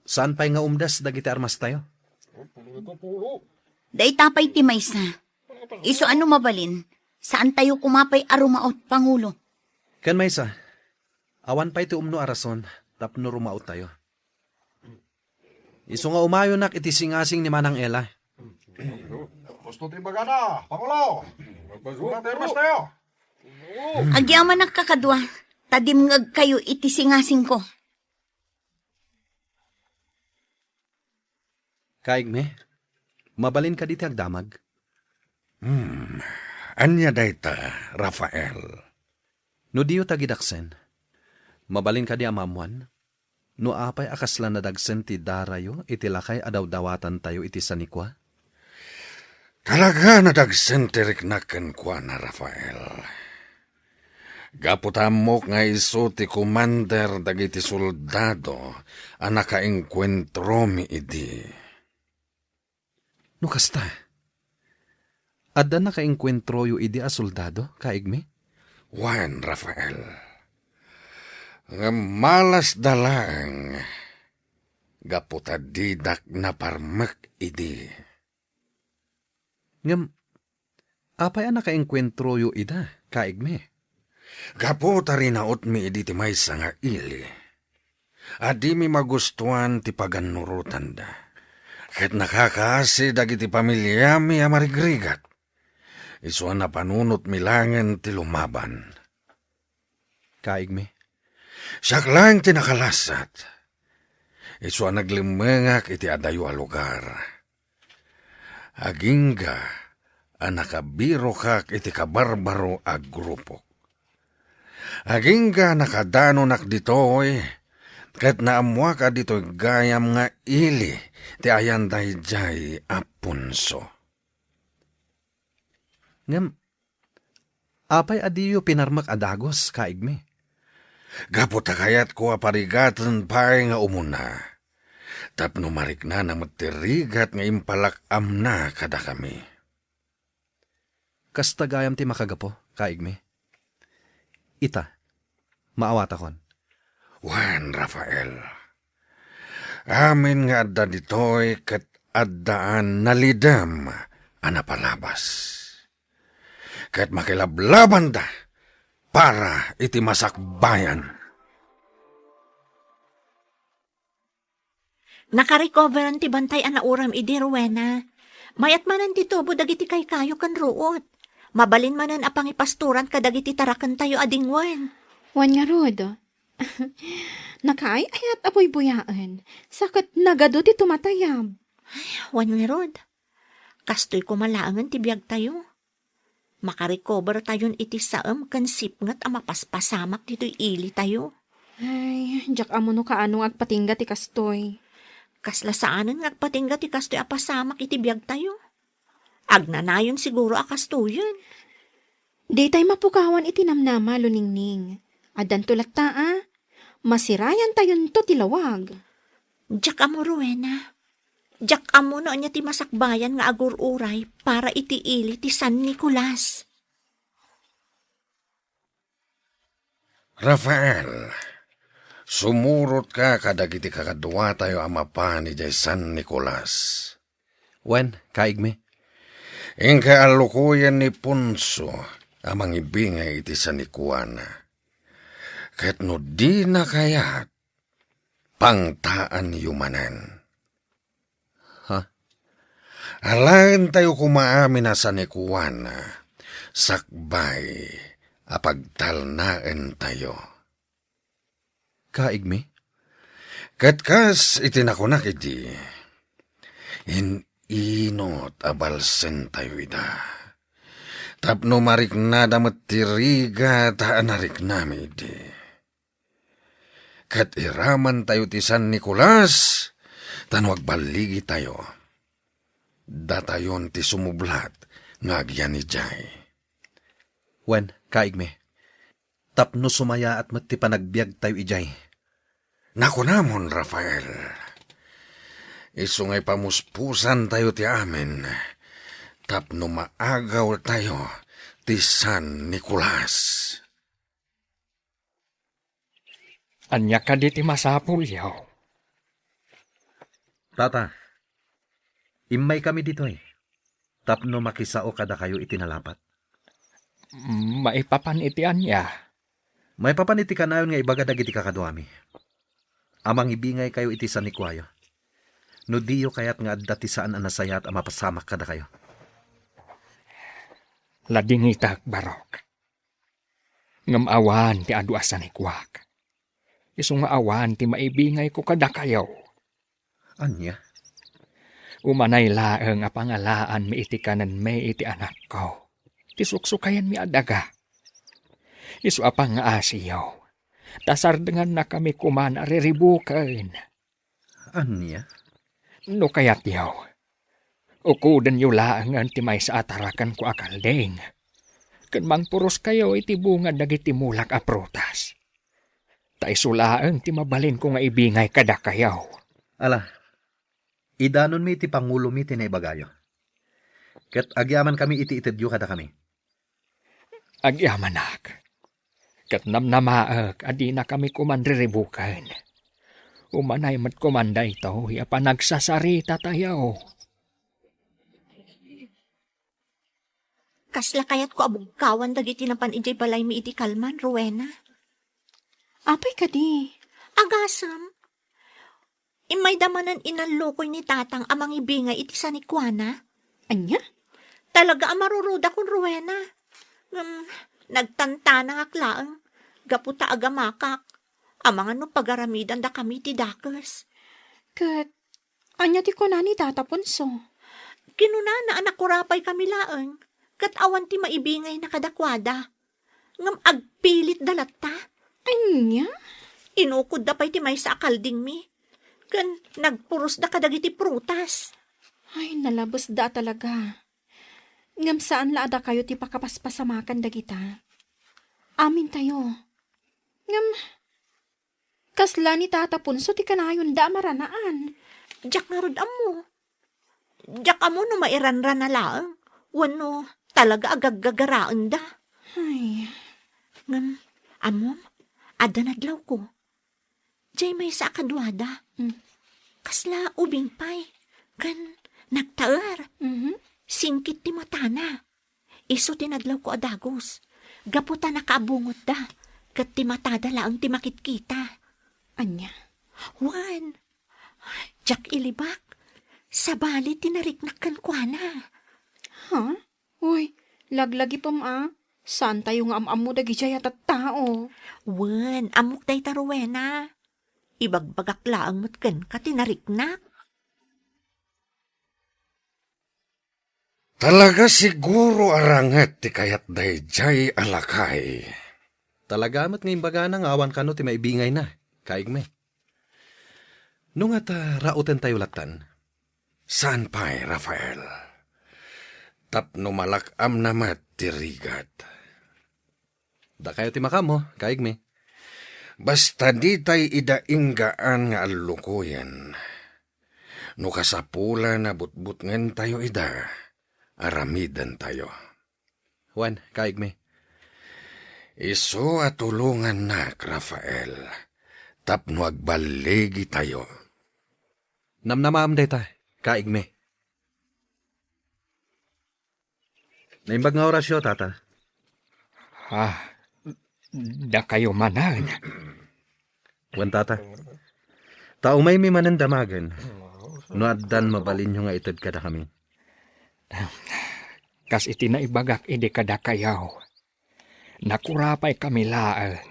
Saan pay nga umdas dagiti armastayo? Dayta pay ti maysa. Isu a no mabalin, saantayo koma pay a rumaot, Pangulo. Ken maysa, awan pay ti umno a rason tapno rumaottayo. Isu nga umayonak iti singasing ni Manang Ella. Gusto ti bagana, Pangulo. Gusto ti armastayo. Agyamanak, kakadua, ta dimngegkayo iti singasingko. Kaigmi, mabalin kadi ti agdamag? Hmm, ania dayta, Rafael? No diyo tagidaksen, mabalin kadi a maammoan no apay a kasla nadagsen ti darayo iti lakay a dawdawatantayo iti sanikua? Talaga nadagsen ti riknak kenkuana, Rafael. Gapu ta ammok nga isu ti komander dagiti soldado a nakaengkuentromi idi. No kasta, adda nakaengkuentroyo idi a soldado, kaigmi? Wen, Rafael. Ngem malasda laeng gapu ta didak naparmek idi. Ngem apay a nakaengkuentroyo ida, kaigmi? Gapu ta rinautmi idi ti maysa nga ili a dimi magustuan ti pagannurotanda, ket nakakaasi dagiti pamiliami a marigrigat. Isu a napanunotmi laengen ti lumaban. kaigmi. Siak laeng ti nakalasat. Isu a naglemmengak iti adayo a lugar. Agingga a nakabirokak iti kabarbaro a grupok. Agingga a nakadanonak ditoy, ket naammoak a ditoy gayam nga ili ti ayan daydiay a punso. Ngem, apay a diyo pinarmek a dagus, kaigmi? Gapu ta kayatko a parigaten pay nga umuna, tapno mariknana met ti rigat nga impalak-amna kadakami. Kasta gayam ti makagapu, kaigmi. Ita, maawatakon. Wen, Rafael, amin nga adda ditoy ket addaan nalidem a napalabas. Ket makilablabanda para iti masakbayan. Nakarecoveran ti bantay a nauram idi, Rowena. Mayat manen ti tubo dagiti kaykayo ken ruot. Mabalin manen a pangipastoran kadagiti tarakentayo a dingwen. Wen ngarud, nakaay-ayat a buybuyaen, sa ket nagadu ti tumatayab. Wen ngarud, kastoy koma laengen ti biagtayo. Makarecover tayon iti saem ken sipnget a mapaspasamak ditoy ilitayo. Ay, diak ammo no kaano nga agpatingga ti kastoy. Kasla saanen nga agpatingga ti kastoy a pasamak iti biagtayo. Agnanayon siguro a kastoyen. Ditay mapukawan iti namnama, Luningning. Addanto latta a. Masirayantayonto ti lawag. Diak ammo, Rowena. Diak ammo no ania ti masakbayan nga agur-uray para iti ili ti San Nicolas. Rafael, sumurotka kadagiti kakaduatayo a mapan idiay San Nicolas. Wen, kaigmi. Inka a lukoyen ni Ponso a mangibingay iti sanikuana. Ket no dina kayat, pangtaanyo manen. Ha? Alaentayo koma amin a sanikuana, sakbay a pagtalnaentayo. Kaigmi? Ket kas iti nakunak idi, in-inot a balsentayo ida. Tapno mariknada met ti rigat a nariknami idi. Ket iramantayo ti San Nicolas, ta no agballigitayo, datayon ti sumublat nga agyan idiay. Wen, kaigmi, tapno sumayaat met ti panagbiagtayo idiay. Nakunamon, Rafael, isu nga ipamuspusantayo ti amin tapno maagawtayo ti San Nicolas. Ania kadi ti masapulyo? Tata, immaykami ditoy tapno makisao kadakayo iti nalapat. Maipapan iti ania? Maipapan iti kanayon nga ibaga dagiti kakaduami a mangibingaykayo iti sanikuayo, no diyo kayat nga adda ti saan a nasayaat a mapasamak kadakayo. Ladingitak, Barok. Ngem awan ti adu a sanikuak. Isu nga awan ti maibingayko kadakayo. Ania? Umanay laeng a pangalaanmi iti kanenmi iti anakko, ti suksukayanmi a daga. Isu a pangngaasiyo, ta sardengannakami koman a riribuken. Ania? No kayatyo, ukudenyo laengen ti maysa a tarakenko a kalding, ken mangpuroskayo iti bunga dagiti mulak a prutas. Ta isu laeng ti mabalinko nga ibingay kadakayo. Ala, idanonmi iti pangulomi ti naibagayo. Ket agyamankami iti itedyo kadakami. Agyamanak. Ket namnamaek a dinakami koman riribuken. Umanay met koman daytoy a panagsasarita tayo. Kasla kayatko a bugkawan dagiti napan idiay balaymi iti kalman, Rowena. Apay kadi? Agasem. Immayda manen inallukoy ni Tatang a mangibingay iti sanikuana. Ania? Talaga a marurudakon, Rowena. Ngem, nagtantanangak laeng. gapu ta agamakak. Amangan no pagaramidandakami ti dakes. Ket ania ti kuna ni Tata Ponso? Kinunana a nakurapay kami laeng, ket awan ti maibingayna kadakuada. Ngem agpilitda latta. Ania? Inukodda pay ti maysa a kaldingmi, ken nagpurosda kadagiti prutas. Ay, nalabesda a talaga. Ngem saan la a dakayo ti pakapaspasamakan dagita. Amintayo. Ngem, kasla ni Tata Ponso ti kanayonda a maranaan? Diak ngarud ammo. Diak ammo no mairanrana laeng wenno talaga a gaggagaraenda. Ay. Ngem, ammom, adda nadlawko. Diay maysa a kaduada. Mm. Kasla ubing pay. Ken nagtaer. Mhm. Singkit ti matana. Isu ti nadlawko a dagus. Gapu ta nakaabungotda, ket ti matada laeng ti makitkita. Ania? Wen, diak ilibak. Sabali ti nariknak kenkuana. Ha? Uy, laglagipem a. Saantayo nga am-ammo dagidiay a tattao. Wen, ammok dayta, Rowena. Ibagbagak laeng met kenka ti nariknak. Talaga siguro a ranget ti kayat daydiay a lakay. Talaga met nga imbagana nga awan kano ti maibingayna, kaigmi. No ngata, rautentayo lattan? Saan pay, Rafael. Tapno malak-amna met ti rigat. Dakayo ti makaammo, kaigmi. Basta ditay ida inggaan nga allukoyen. No kasapulan a butbutngentayo ida, aramidentayo. Wen, kaigmi. Isu a tulongannak, Rafael, tapno agballigitayo. Namnamaem dayta, kaigmi. Naimbag nga orasyo, Tata. Ah, dakayo manen. Wen, Tata. Ta umaymi manen damagen no addan mabalinyo nga ited kadakami. Kas iti naibagak idi kadakayo, nakurapaykami laeng,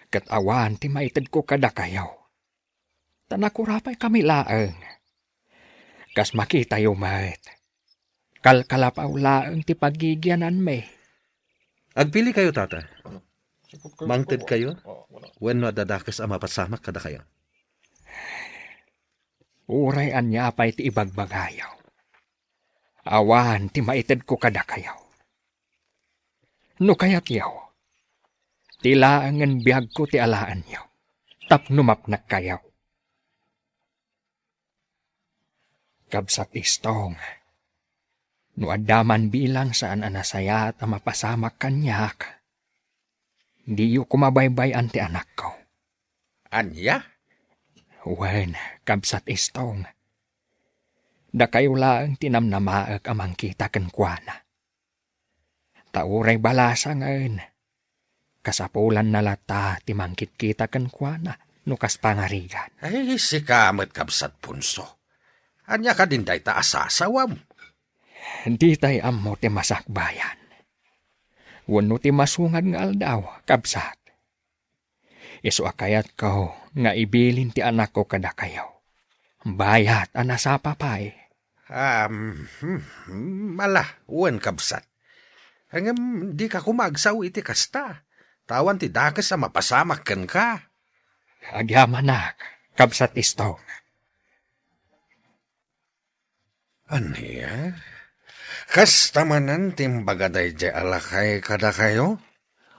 ket awan ti maitedko kadakayo. Ta nakurapaykami laeng. Kas makitayo met, kalkalapaw laeng ti pagigiananmi. Agpilikayo, Tata. Mangtedkayo wenno adda dakes a mapasamak kadakayo? Uray ania pay ti ibagbagayo, awan ti maitedko kadakayo. No kayatyo, ti laengen biagko ti alaenyo tapno mapnekkayo. Kabsat Istong, no adda man bilang saan a nasayaat a mapasamak kaniak, diyo koma baybay-an ti anakko. Ania? Wen, Kabsat Istong, dakayo laeng ti namnamaek a mangkita kenkuana. Ta uray balasangen, kasapulanna latta ti mangkitkita kenkuana no kas pangarigan. Ay, sika met, Kabsat Ponso. Ania kadin dayta a sasawam? Ditay ammo ti masakbayan wenno ti masungad nga aldaw, kabsat. Isu a kayatko nga ibilin ti anakko kadakayo, bayat a nasapa pay. Am, hmm, hmm, ala, wen, kabsat. Ngem dika koma agsao iti kasta, ta awan ti dakes a mapasamak kenka. Agyamanak, Kabsat Istong. Ania? Kasta manen ti imbaga daydiay a lakay kadakayo?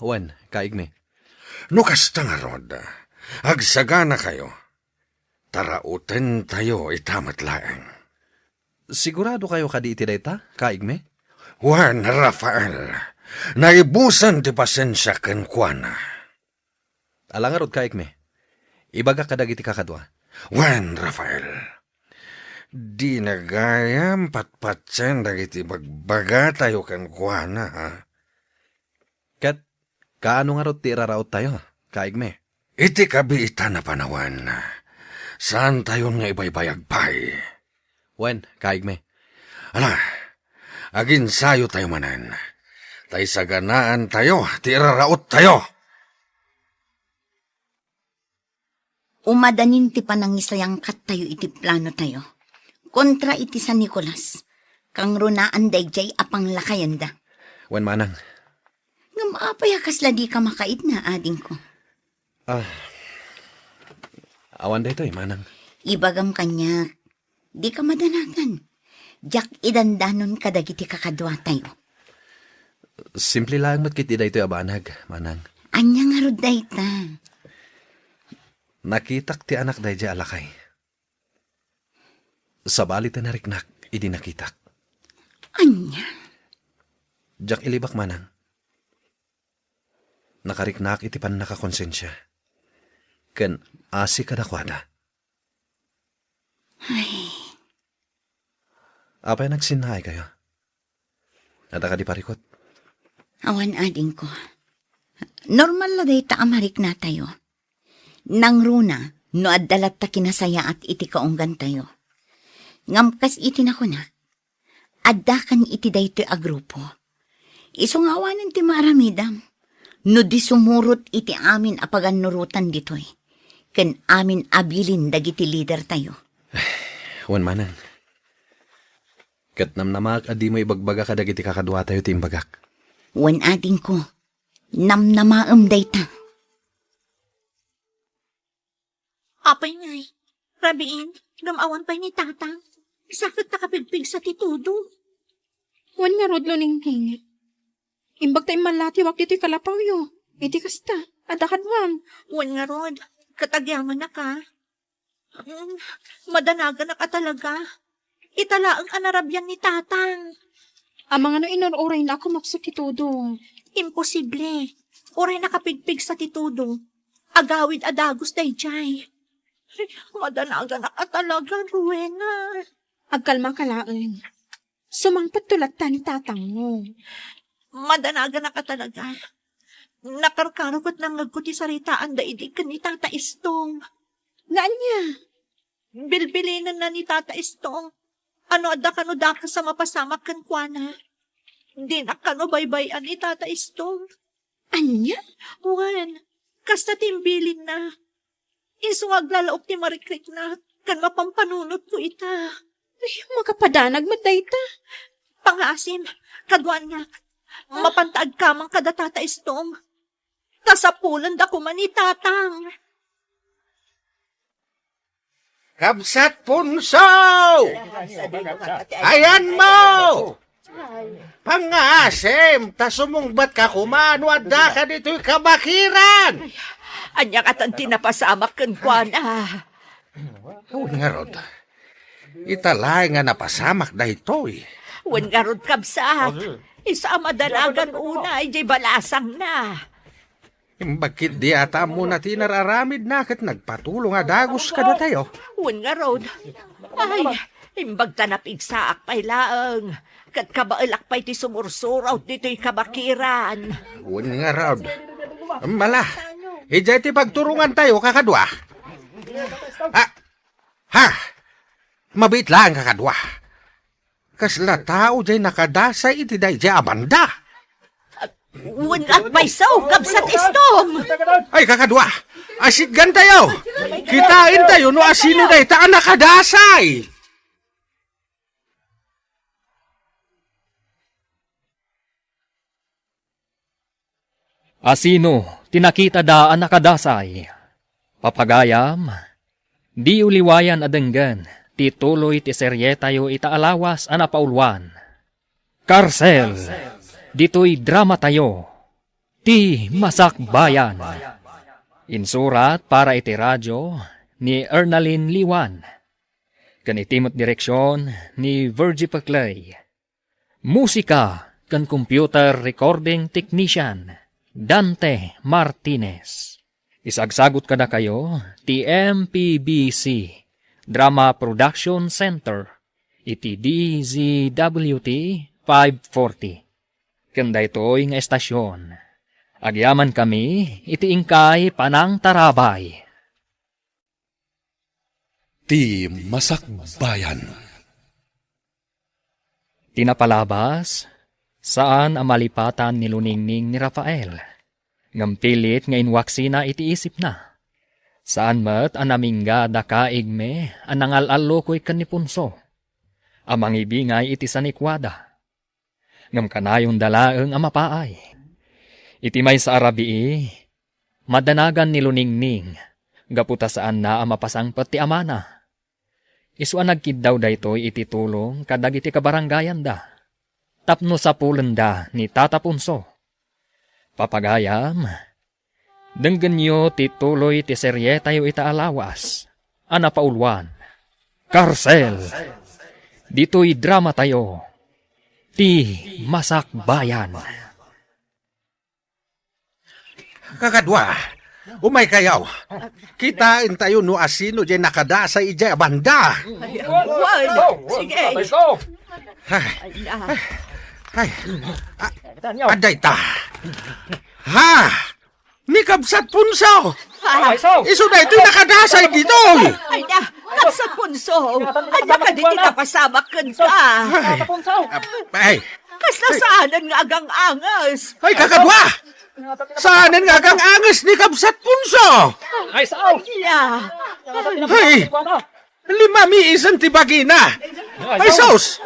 Wen, kaigmi. No kasta ngarud, agsaganakayo. Tarautentayo ita met laeng. Siguradokayo kadi iti dayta, kaigmi? Wen, Rafael, naibusen ti pasensiak kenkuana. Ala ngarud, kaigmi. Ibagak kadagiti kakadua. Wen, Rafael, dina gayam patpatien dagiti ibagbagatayo kenkuana, ha? Ket kaano ngarud ti iraraottayo, kaigmi? Iti kabiitan a panawen, saantayon nga ibaybayag pay. Wen, kaigmi. Ala, aginsayotayo manen. Ta isaganaantayo ti iraraottayo. Umadanin ti panangisayangkattayo iti planotayo kontra iti San Nicolas, kangrunaan daydiay a panglakayenda. Wen, manang. Ngem apay a kasla dika makaidna, adingko? Ah, awan daytoy, manang. Ibagam kaniak, dika madanagan. Diak idandanon kadagiti kakaduatayo. Simple laeng met ketdi daytoy a banag, manang. Ania ngarud dayta? Nakitak ti anak daydiay a lakay. Sabali ti nariknak idi nakitak. Ania? Diak ilibak, manang. Nakariknak iti pannakakonsensia ken asi kadakuada. Ay. Apay a nagsinnaaykayo? Adda kadi parikut? Awan, adingko. Normal la dayta a mariknatayo. Nangruna no adda latta kinasayaat iti kaunggantayo. Ngem kas iti nakunak, addakan iti daytoy a grupo. Isu nga awanen ti maaramidam no di sumurot iti amin a pagannurotan ditoy ken amin a bilin dagiti lidertayo. Wen, manang. Ket namnamaak a dimo ibagbaga kadagiti kakaduatayo ti imbagak. Wen, adingko, namnamaem dayta. Apay ngay, rabiin, ngem awan pay ni Tatang. Sakit ta kapigpigsa ti tudo. Wen ngarud, Luningning. Imbag ta immallatiwak ditoy kalapawyo. Iti kasta, adda kaduam. Wen ngarud, ket agyamanak a. Mm, madanaganak a talaga. Ita laeng a narabian ni Tatang. Amangan no inur-urayna a kumapsut ti tudo. Imposible. Uray nakapigpigsa ti tudo, agawid a dagus daydiay. Madanaganak a talaga, Rowena. Agkalmaka laeng. Sumangpetto latta ni tatangmo. Madanaganak a talaga. Nakarkaro ket nangngegko ti saritaanda idi ken ni Tata Istong. Nga ania? Bilbilinenna ni Tata Istong a no adda kano dakes a mapasamak kenkuana, dinak kano baybay-an ni Tata Istong. Ania? Wen, kasta ti imbilinna. Isu nga aglalaok ti marikriknak ken mapampanunotko ita. Ay, makapadanag met dayta. Pangaasim, kaduaannak, mapanta agkamang kada Tata Istong. Kasapulenda koma ni Tatang. Kabsat Punso! Ayanmo! Pangaasim, ta sumungbatka koma no addaka ditoy kabakiran! Ania katan ti napasamak kenkuana? Wen ngarud, ita laeng a napasamak daytoy. Wen ngarud, kabsat, isu a madanagan unay diay balasangna. Imbag ketdi a ta ammona ti inar-aramidna ket nagpatulong a dagus kadatayo. Wen ngarud, ay, imbag ta napigsaak pay laeng, ket kabaelak pay ti sumursuro't ditoy kabakiran. Wen ngarud. Mala, idiay ti pagturongantayo, kakadua. Ah, ha! Mabiit laeng, kakadua. Kasla tao diay nakadasay iti daydiay a banda. Wen, agpayso, kabsat Istong! Ay, kakadua! Asitgantayo! Kitaentayo no asino dayta a nakadasay! Asino ti nakitada a nakadasay? Papagayam, diyo liwayan a denggen ti tuloy ti serietayo ita a lawas a napauluan, Karsel, ditoy dramatayo, Ti Masakbayan. Insurat para iti radyo ni Ernalyn Liwan, ken iti met direksion ni Virgie Peclay. Musika ken computer recording technician, Dante Martinez. Isagsagut kadakayo ti M P B C Drama Production Center iti D Z W T five forty. Ken daytoy nga estasion, agyamankami iti inkay panangtarabay. Ti Masakbayan. Ti napalabas, saan a malipatan ni Luningning ni Rafael, ngem pilit nga inwaksina iti isipna. Saan met a namingga dakaigmi a nangal-allukoy ken ni Ponso a mangibingay iti sanikuada. Ngem kanayonda laeng a mapaay. Iti maysa a rabii, madanagan ni Luningning gapu ta saanna a mapasangpet ti amana. Isu a nagkiddaw daytoy iti tulong kadagiti kabarangayanda tapno sapulenda ni Tata Ponso. Papagayam, denggenyo ti tuloy ti serietayo ita a lawas a napauluan, Karsel. Ditoy dramatayo, Ti Masakbayan. Kakadua, umaykayo. Kitaentayo no asino diay nakadasay idiay a banda. Ay, wan. Sige. Ay, ay, ay. Ay, na. Ay. A-, adda ita. Ha? Ni Kabsat Punso. Ah. Isu daytoy nakadasay ditoy. Ay, na. Kabsat Punso. Ania kadi ti napasamak kenka? Ay. Ay. Kasla saanen nga agang-anges. Ay, kakadua! Saanen nga agang-anges ni Kabsat Punso? Ay, sao! Ya. Ay, limamiisen ti bagina. Ay, sus!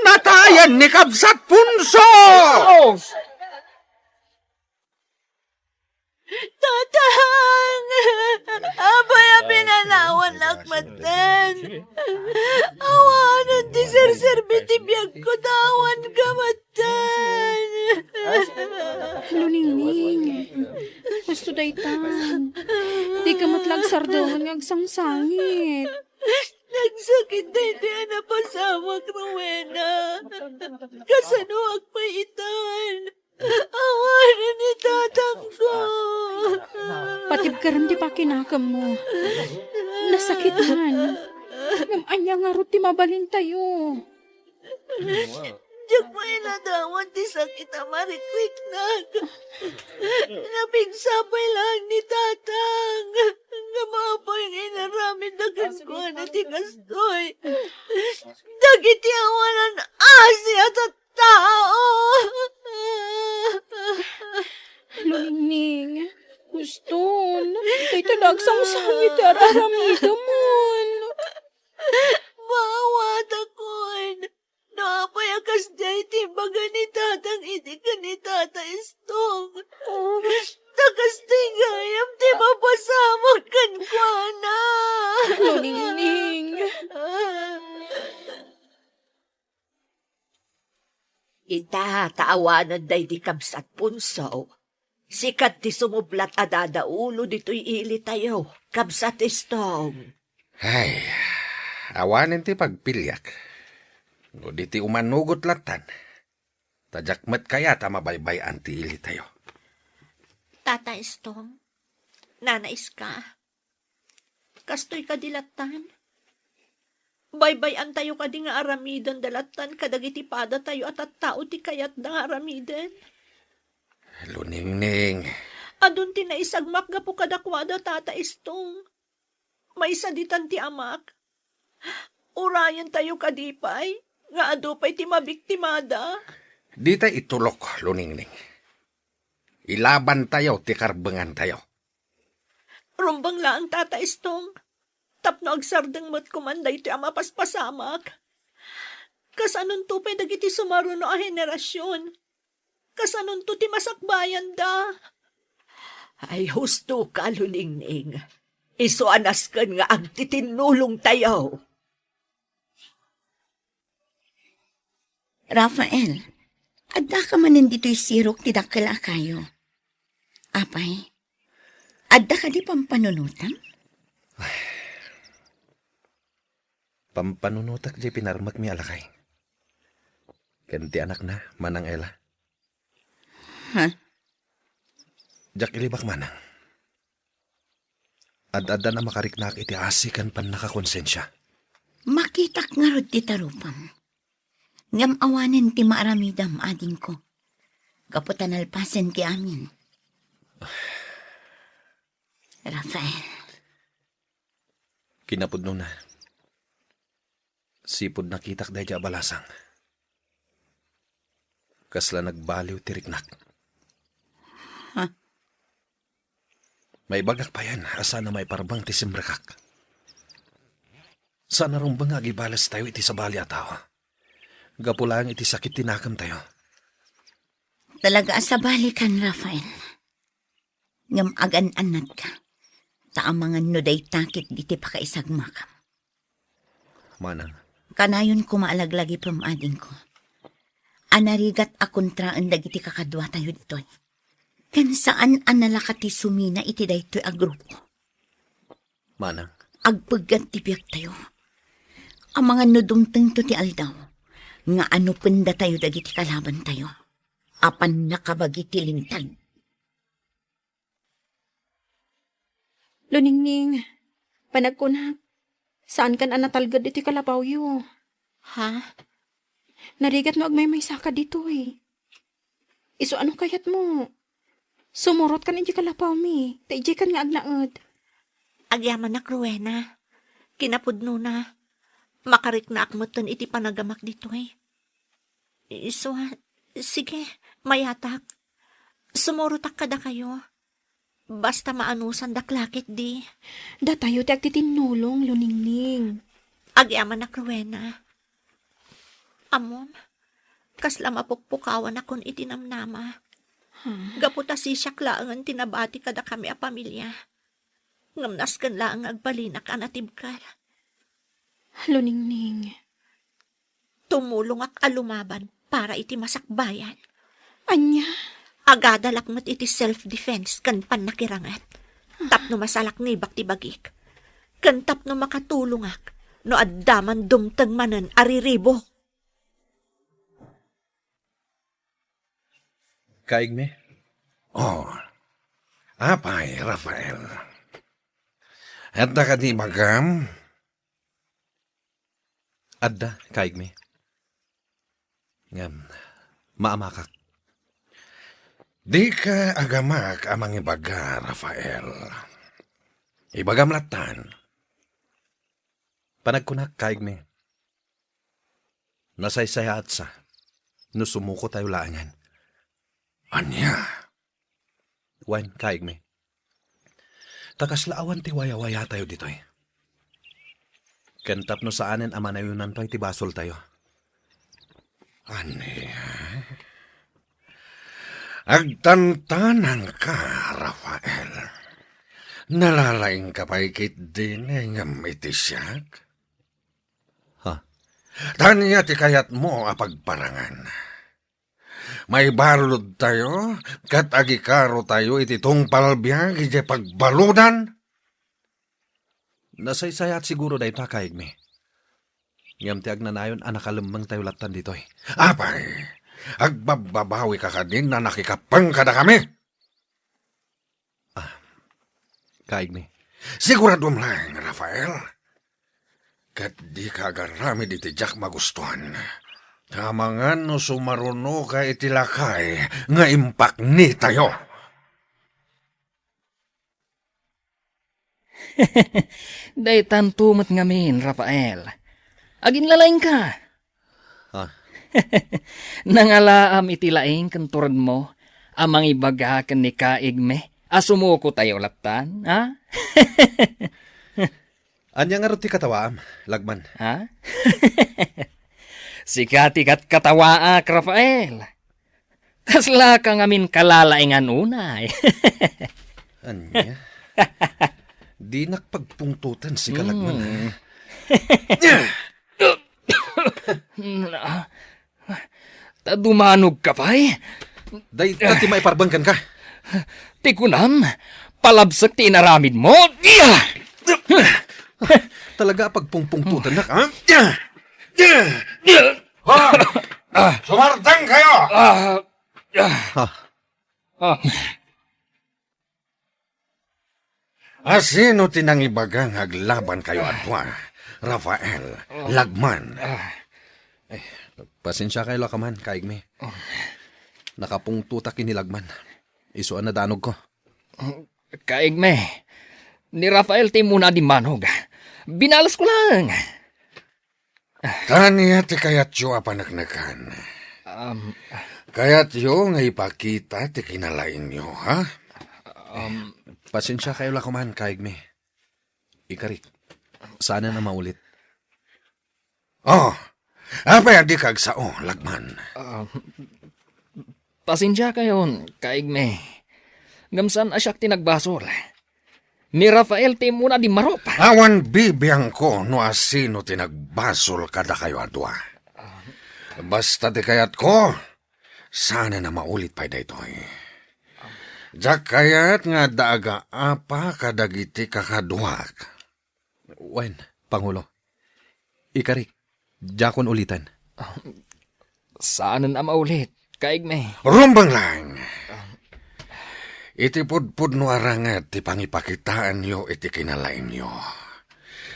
Natayan ni Kabsat Punso! Tatang! Apay a pinanawannak metten. Awanen ti serserbi ti biagko ta awan ka metten. Luningning, husto daytan. Dika met la agsardengen nga agsangsangit. Nagsakit daytoy a napasamak, Rowena. Kasanoak pay itan? Awanen ni tatangko. Patibkaren ti pakinakemmo. Nasakit man. Ngem ania ngarud ti mabalintayo? Diak mailadawan ti sakit a marikriknak. Napigsa pay laeng ni tatang. Ngem apay nga inaramidda kenkuana ti kastoy? Dagiti awanan asi a tattao. Luningning, huston, dayta la agsangsangit ti ar-aramidemon. Maawatakon. No apay a kasdiay ti imbaga ni tatang idi ken ni tata Istong. Ta kastoy gayam ti mapasamak kenkuana. Luningning. Ita, ta awanen daydi kabsat Punso. Sika ti sumublat a dadaulo ditoy ilitayo, kabsat Istong. Ay, awanen ti pagpiliak. No di ti umanugot lattan, ta diak met kayat a mabaybay-an ti ilitayo. Tata Istong, Nana Iska, kastoy kadi lattan? Baybay-antayo kadi nga aramidenda lattan kadagiti padatayo a tattao ti kayatda nga aramiden? Luningning. Adun ti naisagmak gapu kadakuada, Tata Istong. Maysa ditan ti amak. Urayentayo kadi pay nga adu pay ti mabiktimada? Dita itulok, Luningning. Ilabantayo ti karbengantayo. Rumbeng laeng, Tata Istong, tapno agsardeng met koman daytoy a mapaspasamak. Kasanonto pay dagiti sumaruno a henerasion? Kasanonto ti masakbayanda? Ay, husto ka, Luningning. Isu a nasken nga agtitinnulongtayo. Rafael, addaka manen ditoy sirok ti dakkel a kayo. Apay, adda kadi pampanunotam? Pampanunotak diay pinarmekmi a lakay. Ken ti anakna, Manang Ella. Ha? Diak ilibak manang. Ad-addan a makariknaak iti asi ken pannakakonsensia. Makitak ngarud ti tarupam. Ngem awanen ti maaramidam, adingko. Gapu ta nalpasen ti amin. Rafael. Kinapudnona, sipud nakitak daydi a balasang, kasla nagbaliw ti riknak. Ha? Maibagak payen a saan a maiparbeng ti simrekak. Saan a rumbeng nga agibalestayo iti sabali a tao. Gapu laeng iti sakit ti nakemtayo. Talaga a sabalikan, Rafael. Ngem agan-annatka, ta amangan no dayta ketdi ti pakaisagmakam. Manang. Kanayon koma a laglagipem, adingko, a narigat a kontraen dagiti kakaduatayo ditoy. Ken saan a nalaka ti sumina iti daytoy a grupo. Manang. Agpeggat ti biagtayo. Amangan no dumtengto ti aldaw nga anupendatayo dagiti kalabantayo a pannakabagi ti linteg. Luningning, panagkunak, saankan a natalged iti kalapawyo. Ha? Narigat no agmaymaysaka ditoy. Isu ano kayatmo? Sumurotkan iti kalapawmi, ta idiaykan nga agnaed. Agyamanak, Rowena. Kinapudnona, makariknaak metten iti panagamak ditoy. Isu a, sige, mayatak. Sumurotak kadakayo. Basta maanusandak la ketdi. Datayo ti agtitinnulong, Luningning. Agyamanak, Rowena. Ammom, kasla mapukpukawanakon iti namnama. Hmm. Gapu ta sisiak laengen ti nabati kadakami a pamilia. Ngem nasken laeng nga agbalinak a natibker. Luningning. Tumulongak a lumaban para iti masakbayan. Ania? Agadalak met iti self-defense ken pannakiranget. Tapno masalaknibak ti bagik. Ken tapno makatulongak no adda man dumteng manen a riribo. Kaigmi? Oh. Apay, Rafael. Adda kadi ibagam? Adda, kaigmi. Ngem, maamakak. Dika agamak a mangibaga, Rafael. Ibagam lattan. Panagkunak, kaigmi. Nasaysayaatsa no sumuko tayo laengen. Ania? Wen, kaigmi. Ta kasla awan ti wayawayatayo ditoy. Ken tapno saanen a manayonanto iti basoltayo. Ania? Agtantanangka, Rafael. Nalalaingka pay ketdin ngem iti siak? Ha? Ania ti kayatmo a pagparangan? Maibaludtayo ket agikarotayo iti tungpal biag idiay pagbaludan? Nasaysayaat siguro dayta, kaigmi. Ngem ti agnanayon a nakalemmengtayo lattan ditoy. Apay, agbabbabawika kadin a nakikappeng kadakami? Ah, kaigmi. Siguraduem laeng, Rafael. Ket dika agaramid iti diak magustuan. Amangan no sumarunoka iti lakay nga impaknitayo. Daytanto met ngamin, Rafael. Aginlalaingka. Ah. Nangalaam iti laing ken turedmo a mangibaga ken ni kaigmi a sumuko tayo lattan, ha? Ania ngarud ti katawaam, Lagman? Ha? Sika ti katkatawaak, Rafael. Kaslaka ngamin kalalaingan unay. Ania? Dinak pagpungtoten, sika, Lagman, ha? Hmm. Ta dumanogka pay? Dayta ti maiparbeng kenka. Ti kunam, palabsek ti inaramidmo. Talaga a pagpungpungtotennak, ha? Ha? Sumardengkayo! Ah, ah. Ha? Ah. A, sino ti nangibaga nga aglabankayo a dua, Rafael, Oh. Lagman? Ah. Eh, pasensiakayo la kaman, kaigmi. Oh. Nakapungtotak ken ni Lagman. Isu a nadanogko. Oh, kaigmi, ni Rafael ti immuna a dimmanog. Binalasko laeng. Ania ti kayatyo a paneknekan? Um, Kayatyo nga ipakita ti kinalaingyo, ha? Um, Pasensiakayo la koman, Kaigme. Ikarik, saanen a maulit. Oh, apay a dika agsao, Lagman? Ah, pasensiakayon, Kaigme. Ngem saan a siak ti nagbasol. Ni Rafael ti immuna a dimmarup. Awan bibiangko no asino ti nagbasol kadakayo a dua. Basta ti kayatko, saanen a maulit pay daytoy. Diak kayat nga adda agaapa kadagiti kakaduak. Wen, Pangulo. Ikarik, diakon uliten. Saanen a maulit, Kaigme. Rumbeng laeng! Iti pudpudno a ranged ti pangipakitaenyo iti kinalaingyo.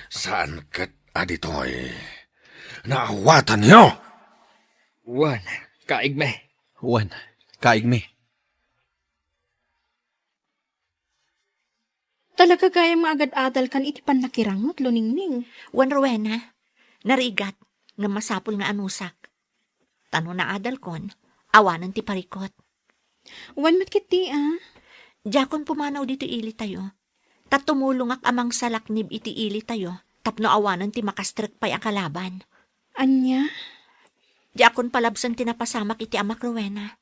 Saan ket a ditoy naawatanyo! Wen, Kaigme. Wen, Kaigme. Talaga gayam nga agad-adalkan iti pannakirangutlo, Ningning. Wen, Rowena, narigat, ngem masapul nga anusak. Ta no naadalkon, awanen ti parikut. Wen met ketdi, a? Diakon pumanaw ditoy ilitayo. Ta tumulongak a mangsalaknib iti ilitayo tapno awanen ti makastrek pay a kalaban. Ania? Diakon palabsen ti napasamak iti amak, Rowena.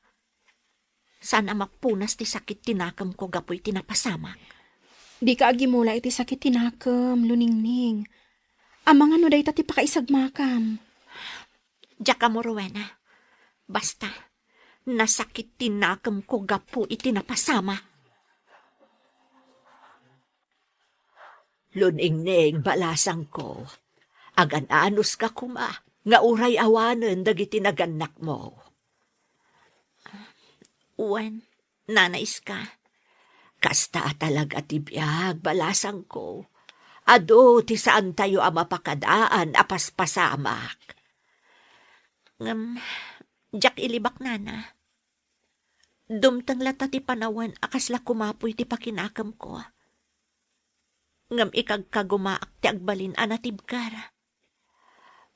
Saan a mapunas ti sakit ti nakemko gapu iti napasamak. Dika agimula iti sakit ti nakem, Luningning. Amangan no dayta ti pakaisagmakam. Diak ammo, Rowena. Basta, nasakit ti nakemko gapu iti napasamak. Luningning, balasangko, agan-anuska koma nga uray awanen dagiti nagannakmo. Wen, Nana Iska. Kasta a talaga ti biag, balasangko. Adu ti saantayo a mapakadaan a paspasamak. Ngem, diak ilibak, Nana. Dumteng latta ti panawen a kasla kumapuy ti pakinakemko. Ngem ikagkagumaak ti agbalin a natibker.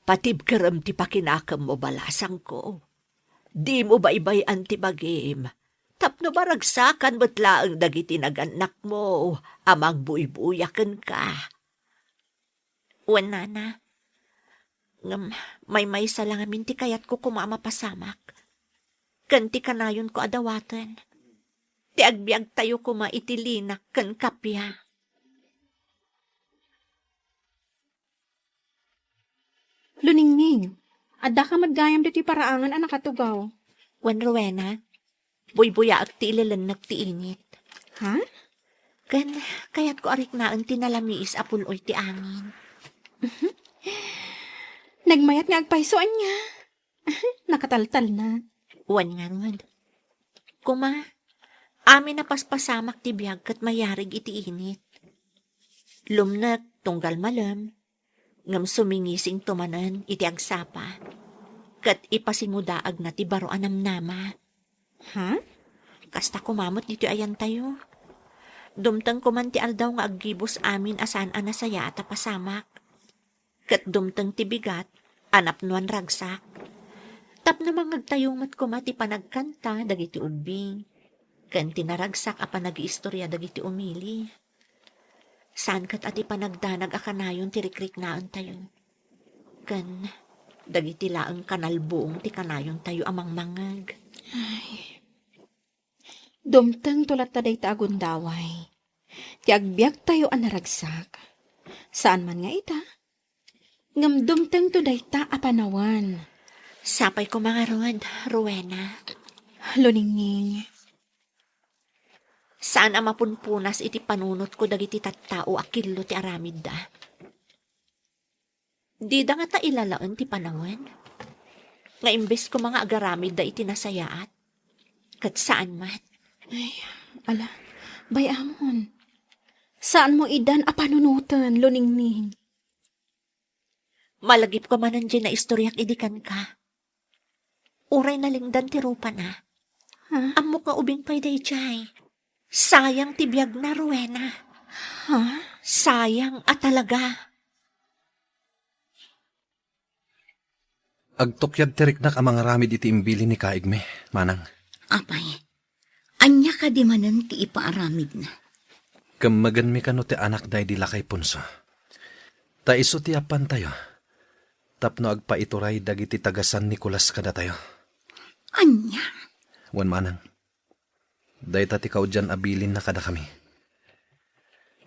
Patibkerem ti pakinakemmo, balasangko. Dimo baybay-an ti bagim, tapno maragsakan met laeng dagiti nagannakmo a mangbuybuya kenka. Wen, Nana. Ngem maymaysa la ngamin ti kayatko koma a mapasamak. Ken ti kanayonko a dawaten, ti agbiagtayo koma iti linak ken kappia. Luningning, addaka met gayam ditoy paraangan a nakatugaw. Wen, Rowena, buybuyaek ti ilelennek ti init. Ha? Ken kayatko a riknaen ti nalamiis a pul-oy ti angin. Nagmayat nga agpayso, ania? Nakataltalna. Wen ngarud. Koma, amin a paspasamak ti biag ket mayarig iti init. Lumnek tunggal malem, ngem sumingisingto manen iti agsapa, ket ipasingudaagna ti baro a namnama. Ha? Kasta koma met ditoy ayantayo. Dumteng koman ti aldaw nga aggibus amin a saan a nasayaat a pasamak. Ket dumteng ti bigat a napnoan ragsak. Tapno mangngegtayo met koma ti panagkanta dagiti ubbing, ken ti naragsak a panagiistoria dagiti umili. Saan ket a ti panagdanag a kanayon ti rikriknaentayo, ken dagiti laeng kanalbuong ti kanayontayo a mangmangngeg. Ay. Dumtengto latta dayta a gundaway ti agbiagtayo a naragsak. Saan man nga ita, ngem dumtengto dayta a panawen. Sapay koma ngarud, Rowena. Luningning. Saan a mapunpunas iti panunotko dagiti tattao a killo ti aramidda. Dida ngata ilalaen ti panawen? Nga imbes koma nga agaramidda iti nasayaat, ket saan met. Ay, ala, bay-amon. Saanmo idan a panunoten, Luningning. Malagipko manen diay naistoriak idi kenka. Uray nalingdan ti rupana. Ha? Ammok nga ubing pay daydiay. Sayang ti biagna, Rowena. Ha? Sayang a talaga. Agtukyad ti riknak a mangaramid iti imbilin ni Kaigme, Manang. Apay, ania kadi manen ti ipaaramidna. Kemmegenmi kano ti anakda idi lakay punso. Ta isu ti yappantayo tapno agpaituray dagiti taga-San Nicolas kadatayo. Ania? Wen manang, dayta ti kaudian a bilinna kadakami.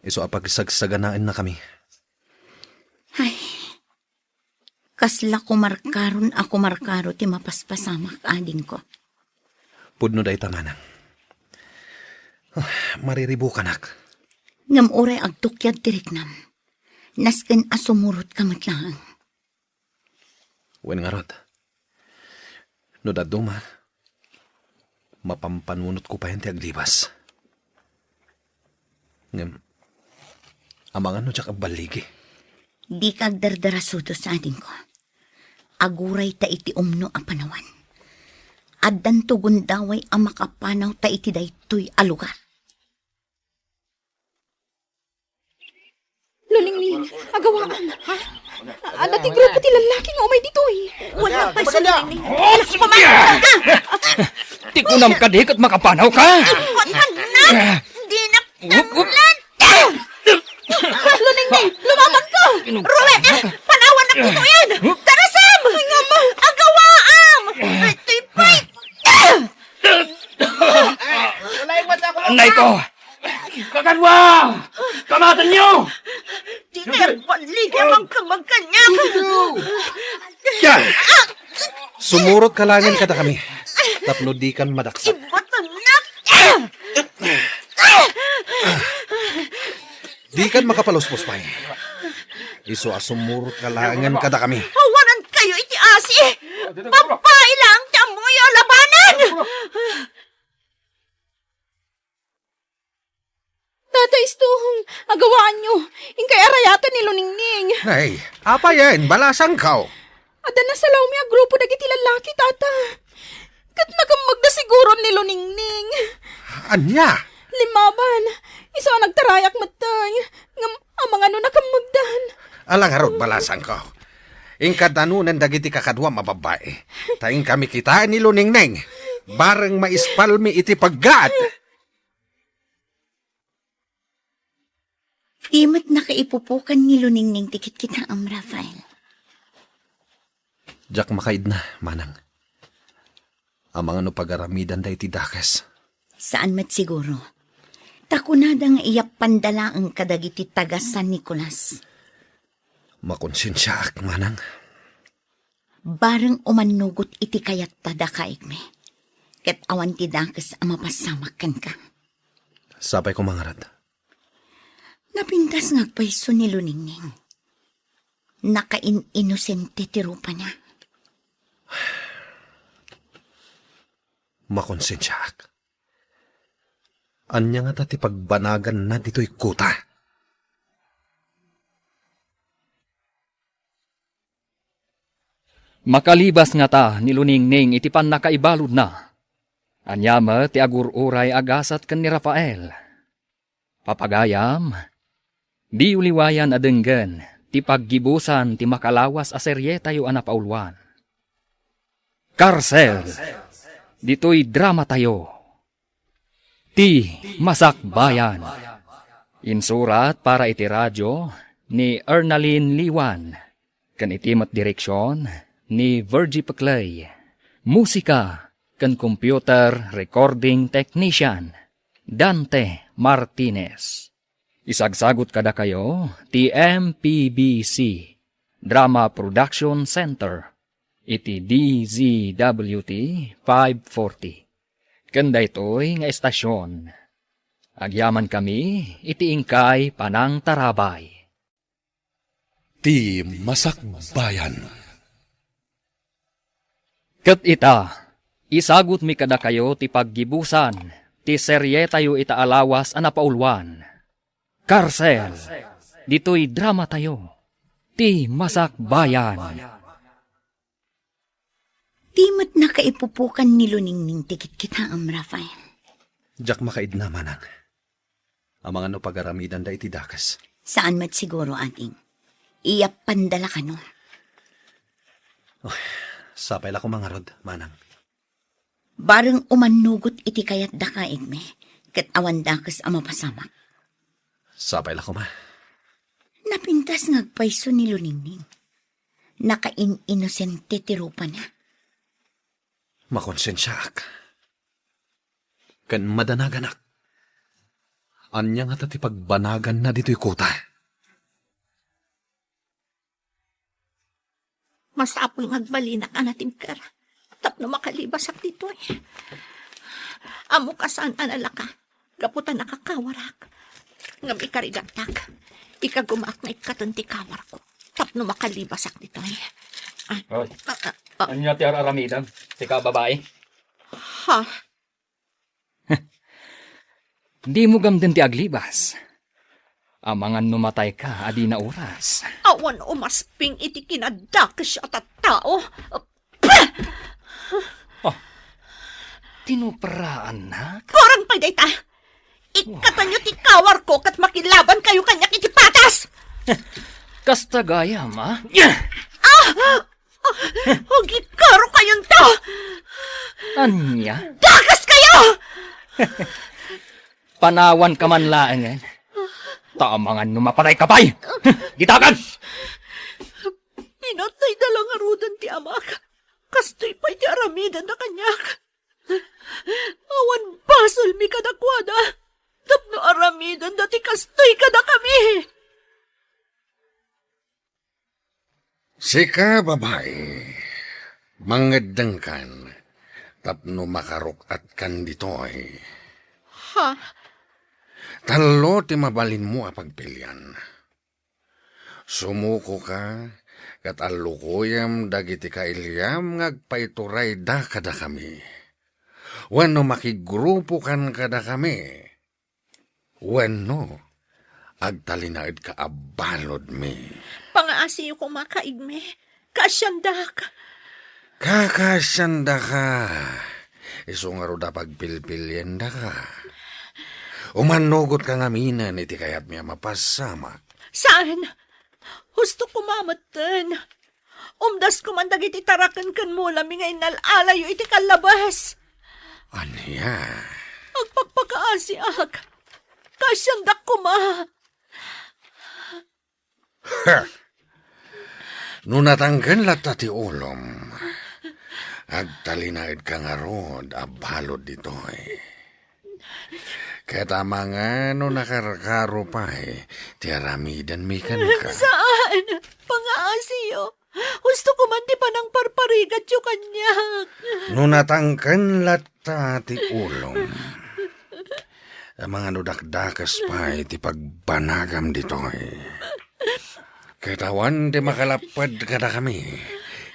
Isu a pagsagsaganaennakami. Ay, kasla kumarkaron a kumarkaro ti mapaspasamak, adingko. Pudno dayta manang. Ah, mariribukanak. Ngem uray agtukyad ti riknam, nasken a sumurotka met laeng. Wen ngarud, no dadduma, mapampanunotko payen ti aglibas. Ngem, amangan no diak agballigi. Dika agdardarasudos, adingko. Aguray ta iti umno a panawan. Addanto gundaway a makapanaw ta iti daytoy a lugar. Luningning, agawaam. Ha? Adda ti grupo ti lallaki nga umay ditoy. Wala pay sa Luningning. Anak, pamangka ka! Ti kunam kadi ket makapanaw ka? Imbot man na! Dinak tamlan! Luningning, lumaban ka! Ruet! Panawan na ditoyen! Darasam! Ay, nga ma! Agawaam! Itoy pay! Anay ko! Kakadwa! Kamatanyo! Di kaya panligi ang kamagkanyang! Yan! Sumurot ka laengen kadakami, tapno dikan madaksak. Imbatan na! Dikan makapaluspos pay. Isu a sumurot ka laengen kadakami. Awanan kayo iti asi! Babai lang ti ammoyo a labanan! Tata Istong, agawaanyo. Inkay arayaten ni Luningning. Ay, apayen, balasangko. Adda nasalawmi a grupo dagiti lallaki, Tata. Ket nakemmegda siguron ni Luningning. Ania? Limmaban, isu a nagtarayak metten. Ngem amangan no nakemmegdan. Ala ngarud, balasangko. Inka danunen dagiti kakaduam a babbai. Ta inkami kitaen ni Luningning. Bareng maispalmi iti paggaat. Di met nakaipupukan ni Luningning ti kitkitaem, Rafael. Diak makaidna, manang. Amangan no pagaramidanda iti dakes. Saan met siguro. Ta kunada nga iyappanda laeng kadagiti taga San Nicolas. Makonsensiaak, manang. Bareng umannugot iti kayatta dakaigmi, ket awan ti dakes a mapassamak kenka. Sapay ko mangarad. Napintas nga agpayso ni Luningning. Nakain-inosente ti rupana. Makonsensiaak. Ania ngata ti pagbanaganna ditoy kuta? Makalibas ngata ni Luningning iti pannakaibaludna. Ania met ti agur-uray a gasat ken ni Rafael? Papagayam, diyo liwayan a denggen ti paggibusan ti makalawas a serietayo a napauluan. Karsel, ditoy dramatayo. Ti Masakbayan. Insurat para iti radyo ni Ernalyn Liwan, ken iti met direksion ni Virgie Peclay. Musika ken computer recording technician, Dante Martinez. Isagsagut kadakayo ti M P B C Drama Production Center iti D Z W T five forty. Ken daytoy nga estasion, agyamankami iti inkay panangtarabay. Ti Masakbayan. Ket ita, isagutmi kadakayo ti paggibusan ti serietayo ita a lawas a napauluan. Karsel, ditoy dramatayo, Ti Masakbayan. Di met nakaipupukan ni Luningning ti kitkitaem, Rafael. Diak makaidna, manang. Amangan no pagaramidanda iti dakes. Saan met siguro, ading. Iyappanda la kano. Oy, sapay la ko mangarud, manang. Bareng umannugot iti kayat dakaigmi, ket awan dakes a mapasamak. Sapay la koma. Napintas nga agpayso ni Luningning. Nakain-inosente ti rupana. Makonsensiaak. Ken madanaganak. Ania ngata ti pagbanaganna ditoy kota? Masapul nga agbalinak a natibker tapno makalibasak ditoy. Ammok a saan a nalaka gapu ta nakakawarak. Ngem ikarigattak, ikagumaak nga ikkaten ti kawarko tapno makalibasak ditoy. Ah, Ay, ah, ah, ah. Ania ti ar-aramidem, sika a babai? Ha? Dimo gamden ti aglibas. Amangan no matayka a dina oras. Awan umasping iti kinadakes a tattao. Pah! Oh, tinupraannak? Kurang pay dayta! Ikkatenyo ti kawarko ket makilabankayo kaniak iti patas! Kasta gayam, a? Ah! Agikkarokayonto! Ania? Dakaskayo! Panawanka man laengen. Ta amangan no mapatayka pay! Ditagan! Pinatayda la ngaruden ti amak. Kastoy pay ti aramidenda kaniak. Awan basolmi kadakuada tapno aramidenda ti kastoy kadakami. Sika, babai, mangeddengkan tapno makaruk-atkan ditoy. Ha? Tallo ti mabalinmo a pagpilian. Sumukoka ket allukoyem dagiti kailiam nga agpaiturayda kadakami. Wenno makigrupokan kadakami. Wenno, agtalinaedka a baludmi. Pangaasiyo koma, kaigmi. Kaasiandak. Kakaasiandaka. Isu ngarud a pagpilpiliendaka. Umannugotka ngaminen iti kayatmi a mapasamak. Saan? Husto koma metten. Umdas koman dagiti taraken ken mulami nga innal-alayo iti kallabes. Ania? Agpakpakaasiak. Kaasiandak koma. Ha! No natangken latta ti ulom, agtalinaedka ngarud a balud ditoy. Ket amangan no nakarkaro pay ti aramidenmi kenka. Saan? Pangaasiyo. Husto koman ti panangparparigatyo kaniak. No natangken latta ti ulom, amangan no dakdakes pay ti pagbanagam ditoy. Ket awan ti makalapped kadakami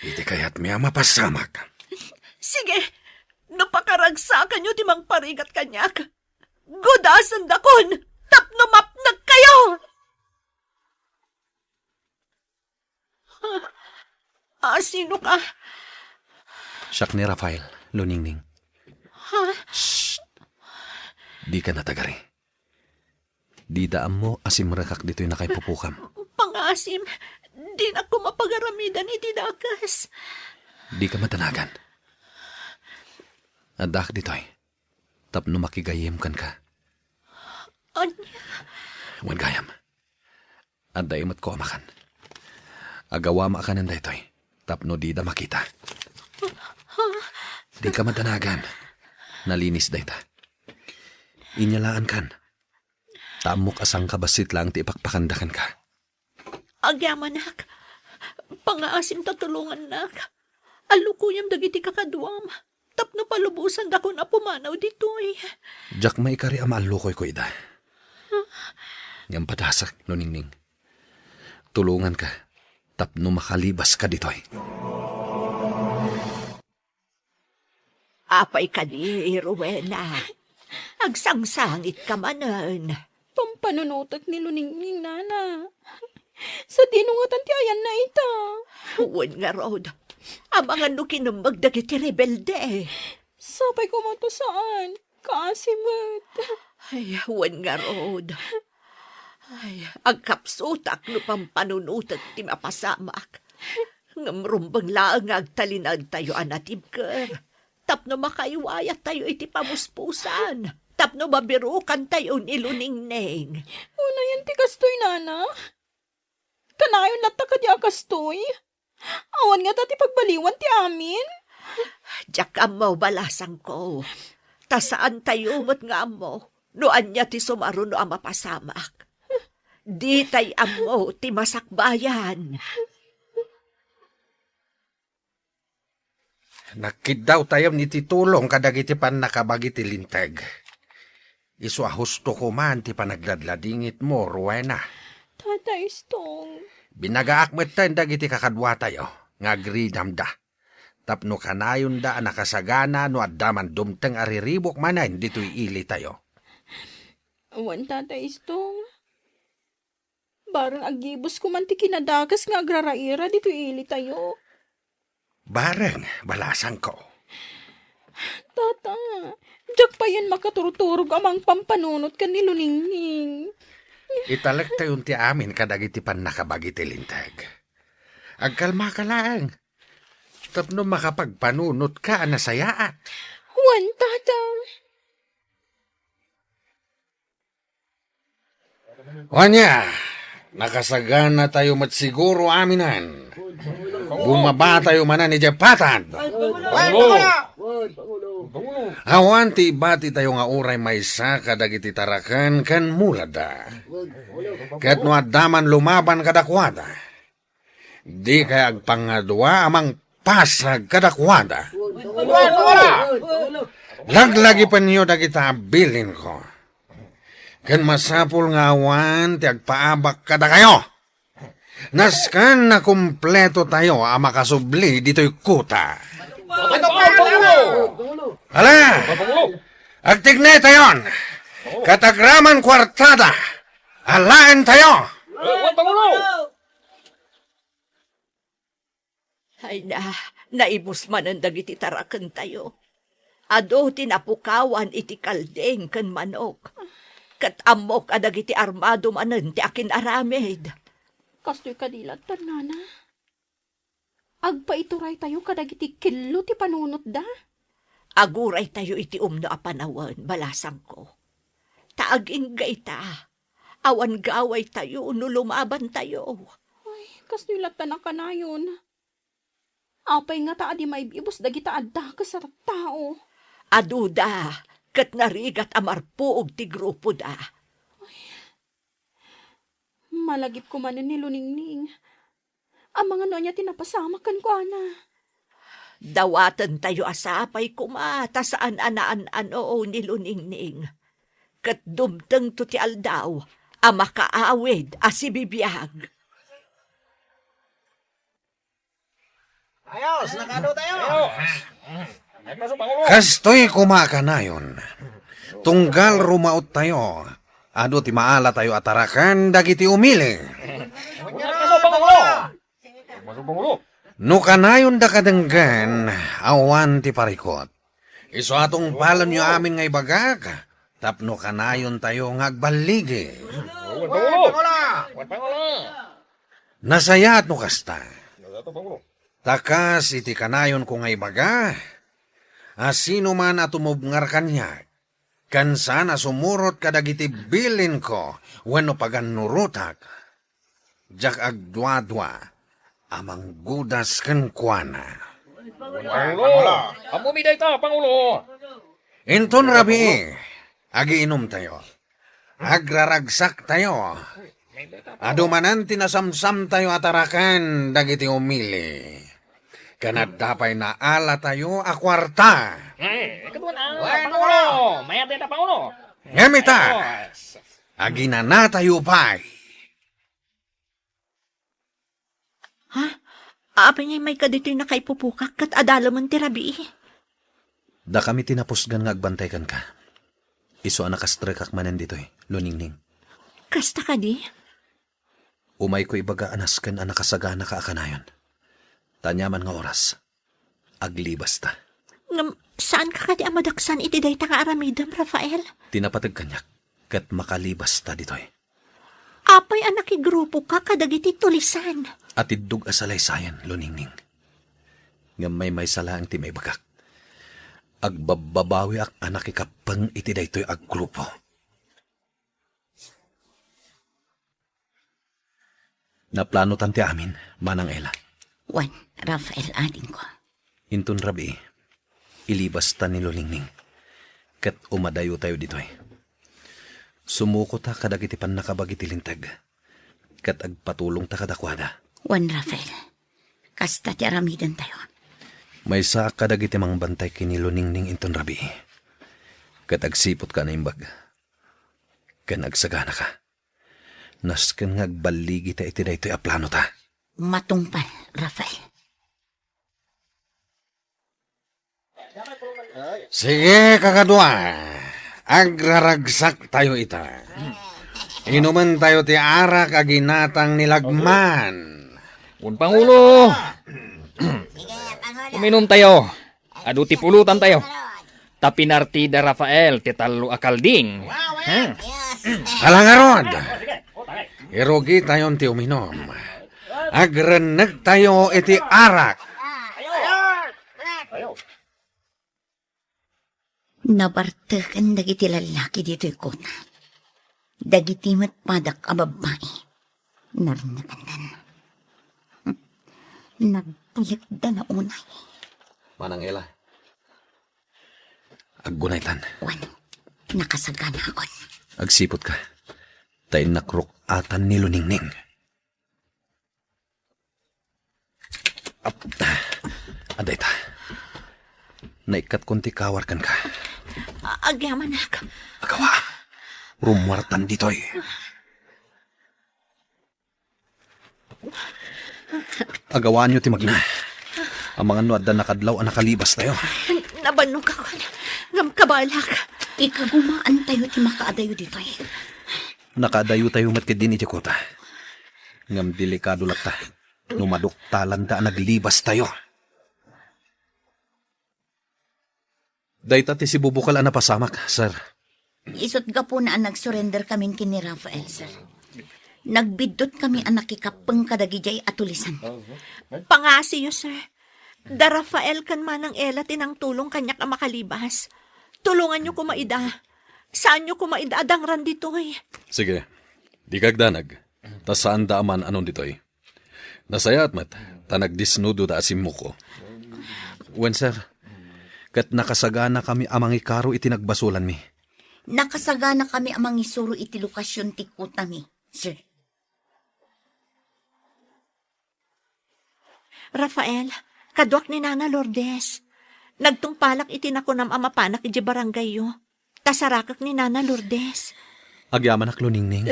iti kayatmi a mapasamak. Sige, no pakaragsakanyo ti mangparigat kaniak, gudasendakon tapno mapnekkayo! Ah, sino ka? Siak ni Rafael, Luningning. Ha? Shh! Dika natagari. Dida ammo a simrekak ditoy nakaipupokam. Pangasim, dinak koma pagaramidan iti dakes. Dika madanagan. Addaak ditoy tapno makigayyem kenka. Ania? Wen gayam. Adda imet ko a makan. Agawama a kanen daytoy tapno dida makita. Dika madanagan. Nalinis dayta. Inyalaankan. Ta ammok a sangkabassit laeng ti ipakpakanda kenka. Agyamanak, pangaasim ta tulongannak. Allukoyam dagiti kakaduam tapno palubosandakon a pumanaw ditoy. Diak maikari a maallukoyko ida. Ngem padasek, Luningning. Tulonganka tapno makalibaska ditoy. Apay kadi, Rowena? Agsangsangitka manen. Pampanunotek ni Luningning, nana. Sadino ngatan ti ayanna ita? Wen ngarud, amangan no kinemmeg dagiti rebelde. Sapay koma ta saan. Kaasi met. Ay, wen ngarud. Ay, agkapsutak no pampanunotek ti mapasamak. Ngem rumbeng laeng nga agtalinaedtayo a natibker. tapno makaiwayat tayo iti pamuspusan, tapno mabirukan tayo ni Luningning. Unayen ti kastoy, nana. Kanayon latta kadi a kastoy? Awan ngata ti pagbaliwan ti amin? Diak ammo, balasangko. Ta saan tayo met nga ammo no ania ti sumaruno a mapasamak. Ditay ammo ti masakbayan. Nakkiddawtayon iti tulong kadagiti pannakabagi ti Linteg. Isu a husto koma ti panagladladingitmo, Rowena. Tata Istong. Binagaak metten dagiti kakaduatayo nga agridamda tapno kanayonda a nakasagana no adda man dumteng a riribuk manen ditoy ilitayo. Wen, Tata Istong. Bareng aggibus koma ti kinadakes nga agraraira ditoy ilitayo. Bareng, balasangko. Tata, diak payen makaturturog a mangpampanunot ken ni Luningning. Italektayon ti amin kadagiti pannakabagi ti Linteg. Agkalmaka laeng, tapno makapagpanunotka a nasayaat. Wen, Tata. Ania, nakasaganatayo met siguro aminen. Bumabatayo manen idiay patad. Awan ti ibatitayo nga uray maysa kadagiti taraken ken mulada. Ket no adda man lumaban kadakuada, dikay agpangadua a mangpasag kadakuada. Laglagipenyo dagita a bilinko, ken masapul nga awan ti agpaabak kadakayo. Nasken a kumpletotayo a makasubli ditoy kuta. Ala, agtignaytayon, ket agraman kuartada, alaentayo. Ay na, naibus manen dagiti tarakentayo. Adu ti napukawan iti kalding ken manok. Ket ammok a dagiti armado manen ti akin-aramid. Kastoy kadi latta, nana? Agpaituraytayo kadagiti kello ti panunotda? Aguraytayo iti umno a panawen, balasangko. Ta agingga ita, awan gawaytayo no lumabantayo. Ay, kastoy latta a kanayon. Apay ngata a di maib-ibus dagita a dakes a tattao? Aduda, ket narigat a marpuog ti grupoda. Ay, malagipko manen ni Luningning. Amangan no ania ti napasamak kenkuana. Dawatentayo a sapay koma ta saan a naan-ano ni Luningning. Ket dumtengto ti aldaw a makaawid a sibibiag. Ayos, nakaado tayo. Kastoy koma kanayon. Tunggal rumaottayo, adu ti maalatayo a taraken dagiti umili. No kanayonda kadenggen, awan ti parikut. Isu a tungpalenyo amin nga ibagak, tapno kanayontayo nga agballigi. Nasayaat no kasta. Ta kas iti kanayonko nga ibaga, a sinoman a tumubngar kaniak, ken saan a sumurot kadagiti bilinko wenno pagannurotak, diak agduadua a manggudas kenkuana. Pangulo! Ammomi dayta, Pangulo! Inton rabii, agiinumtayo. Agraragsaktayo. Adu manen ti nasamsamtayo a taraken dagiti umili. Ken adda pay naalatayo a kuarta. Eh, ikaduan, ah, Pangulo! Mayat dayta, Pangulo! Ngem ita, aginanatayo pay. Ha? Apay nga immayka ditoy nakaipupukak ket adalemen ti rabii? Dakami ti napusgan nga agbantay kenka. Isu a nakastrekak manen ditoy, Luningning. Kasta kadi? Umayko ibaga a nasken a nakasaganaka a kanayon. Ta aniaman nga oras, aglibasta. Ngem, saanka kadi a madaksan iti dayta nga aramidem, Rafael? Ti napateg kaniak, ket makalibasta ditoy. Apay a nakigrupoka kadagiti tulisan? Atiddog a salaysayan, Luningning. Ngem maymaysa laeng ti maibagak. Agbabbabawiak a nakikappeng iti daytoy a grupo. Naplanotan ti amin, Manang Ella. Wen, Rafael, adingko. Inton rabii, ilibasta ni Luningning, ket umadayotayo ditoy. Sumukota kadagiti pannakabagi ti linteg, ket agpatulongta kadakuada. Wen, Rafael, kasta ti aramidentayo. Maysaak kadagiti mangbantay ken ni Luningning inton rabii, ket agsiputka a naimbag, ken agsaganaka. Nasken nga agballigita iti daytoy a planota. Matungpal, Rafael. Sige, kakadua. Agraragsaktayo ita. Inumentayo ti arak a ginatang ni Lagman. Wen, Pangulo. Uminumtayo. Adu ti pulutantayo. Ta pinartida Rafael ti tallo a kalding. Hmm. Ala ngarud, irugitayon ti uminum. Agrennegtayo iti arak. Nabarteken dagiti lallaki ditoy kota. Dagiti met padak a babbai, narnekandan. Nagtalekda na unay. Manang Ella. Aggunaytan. Wen, nakasaganaakon. Agsiputka. Ta innak ruk-atan ni Luningning. Ap-, adda ita. Naikkatkon ti kawar kenka. A-, agyamanak. Agawa. Rummuartan ditoy. Agawaanyo ti magna. Amangan no adda nakadlaw a nakalibastayo. Nabannogakon. Ngem kabalak. Ikagumaantayo ti makaadayo ditoy. Nakaadayotayo met ketdin iti kota. Ngem delikado latta no maduktalanda a naglibastayo. Dayta ti sibubukel a napasamak, sir. Isut' gapuna a nagsurenderkamin ken ni Rafael, sir. Nagbiddutkamin a nakikappeng kadagidiay a tulisan. Pangaasiyo, sir. Da Rafael ken Manang Ella ti nangtulong kaniak a makalibas. Tulonganyo koma ida. Saanyo koma ida a dangran ditoy. Sige. Dika agdanag. Ta saanda a man-anon ditoy. Nasayaat met, ta nagdisnudoda a simmuko. Wen, sir. Ket nakasaganakami a mangikaro iti nagbasolanmi. Nakasaganakami a mangisuro iti lokasion ti kotami, sir. Rafael, kaduak ni Nana Lourdes. Nagtungpalak iti nakunam a mapanak idiay barangayyo. Ta sarakek ni Nana Lourdes. Agyamanak, Luningning.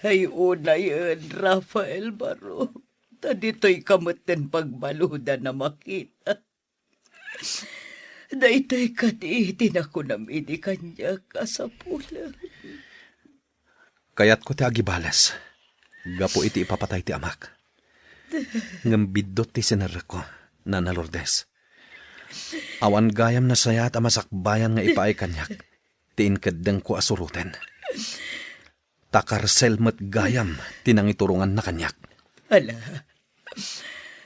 Ay, unayen, Rafael Barok. Ta ditoyka met ti pagbaludan a makita. Daytoy kadi ti nakunam idi kaniak a sapulen. Kayatko ti agibales gapu iti ipapatay ti amak. Ngem biddut ti sinerrekko, Nana Lourdes. Awan gayam nasayaat a masakbayan nga ipaay kaniak ti inkeddengko a suroten. Ta karsel met gayam ti nangituronganna kaniak. Ala,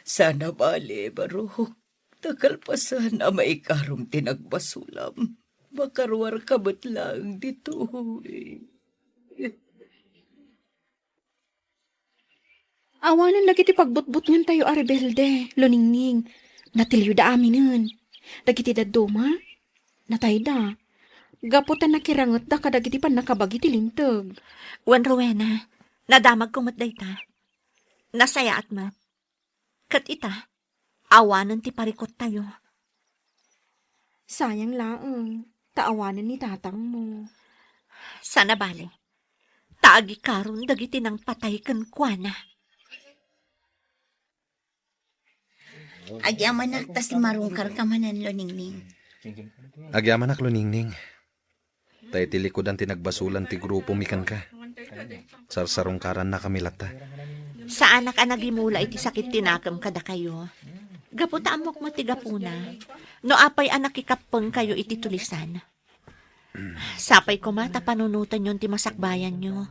saan a bale, Barok. Ta kalpasan a maikarom ti nagbasolam, makaruarka met laeng ditoy. Awanen dagiti pagbutbutngentayo a rebelde, Luningning. Natiliwda aminen. Dagiti dadduma, natayda. Gapu ta nakirangetda kadagiti pannakabagi ti linteg. Wen, Rowena, nadamagko met dayta. Nasayaat met. Ket ita, awanen ti parikottayo. Sayang laeng, ta awanen ni tatangmo. Saan a bale, ta agikaron dagiti nangpatay kenkuana. Agyamanak ta simmarungkarka manen, Luningning. Agyamanak, Luningning. Ta iti likudan ti nagbasolan ti grupomi kenka. Sarsarungkarannakami latta. Saanak a nagimula iti sakit ti nakem kadakayo. Gapu ta ammok met ti gapuna. No apay a nakikappengkayo iti tulisan. Sapay koma ta panunotenyon ti masakbayanyo.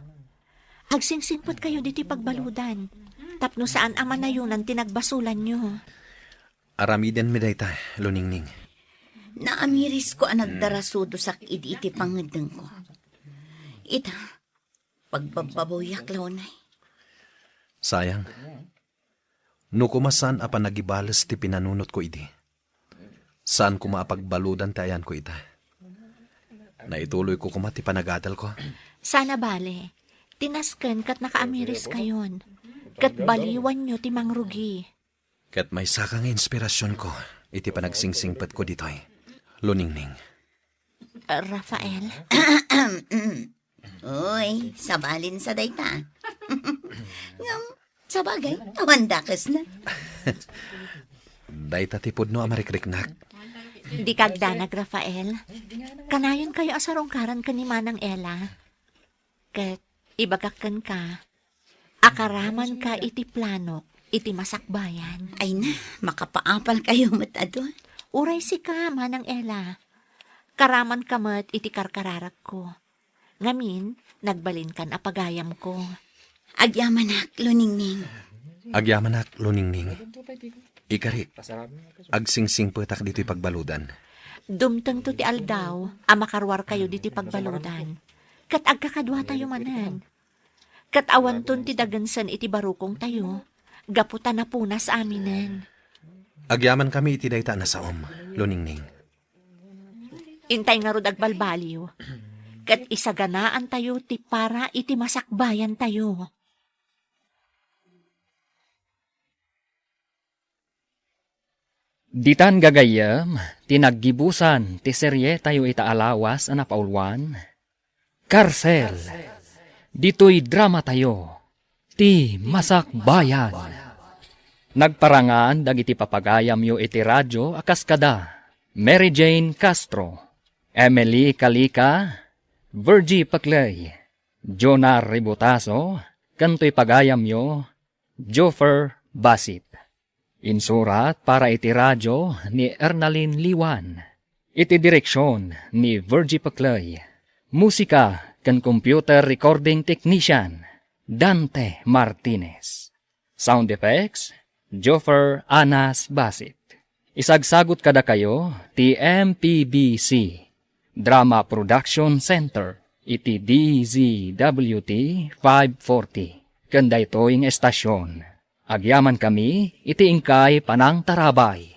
Agsingsingpetkayo ditoy pagbaludan. Tapno saan a manayonan ti nagbasolanyo. Aramidenmi dayta, Luningning. Naamirisko a nagdarasudosak idi iti pangeddengko. Ita, pagbabbabawiak la unay. Sayang. No koma saan a panagibales ti pinanunotko idi, saan koma a pagbaludan ti ayanko ita. Naituloyko koma ti panagadalko. Saan a bale, ti nasken ket nakaamiriskayon, ket baliwanyo ti mangrugi. Ket maysaka nga inspirasionko iti panagsingsingsingpetko ditoy, Luningning. Rafael? Uy, sabalin sa dayta. Ngem, sabagay, awan dakesna. Dayta ti pudno a marikriknak. Dika agdanag, Rafael. Kanayonkayo a sarungkaran ken ni Manang Ella. Ket ibagak kenka, akaramanka iti planok iti masakbayan. Ay na, makapaapalkayo met adu. Uray sika, Manang Ella. Karamanka met iti karkararakko. Ngamin, nagbalinkan a pagayamko. Agyamanak, Luningning. Agyamanak, Luningning. Ikarik, agsingsingpetak ditoy pagbaludan. Dumtengto ti aldaw a makaruarkayo ditoy pagbaludan, ket agkakaduatayo manen. Ket awanton ti dagensen iti barukongtayo, gapu ta napunas aminen. Agyamankami iti dayta a nasaom, Luningning. Intay ngarud agbalbaliw, ket isaganaantayo ti para iti masakbayantayo. Ditan gagayyem ti naggibusan ti serietayo ita a lawas a napauluan, Karsel. Ditoy dramatayo, Ti Masakbayan. Nagparangan dagiti papagayamyo iti radio a kas kada Mary Jane Castro, Emily Calica, Virgie Paclay, Jonah Ributaso, ken toy pagayamyo, Joffer Basit. Insurat para iti radio ni Ernalyn Liwan. Iti direksion ni Virgie Paclay. Musika ken computer recording technician, Dante Martinez. Sound effects, Joffer Anas Basit. Isagsagut kadakayo ti M P B C Drama Production Center iti D Z W T five forty. Ken daytoy nga estasion, agyamankami iti inkay panangtarabay.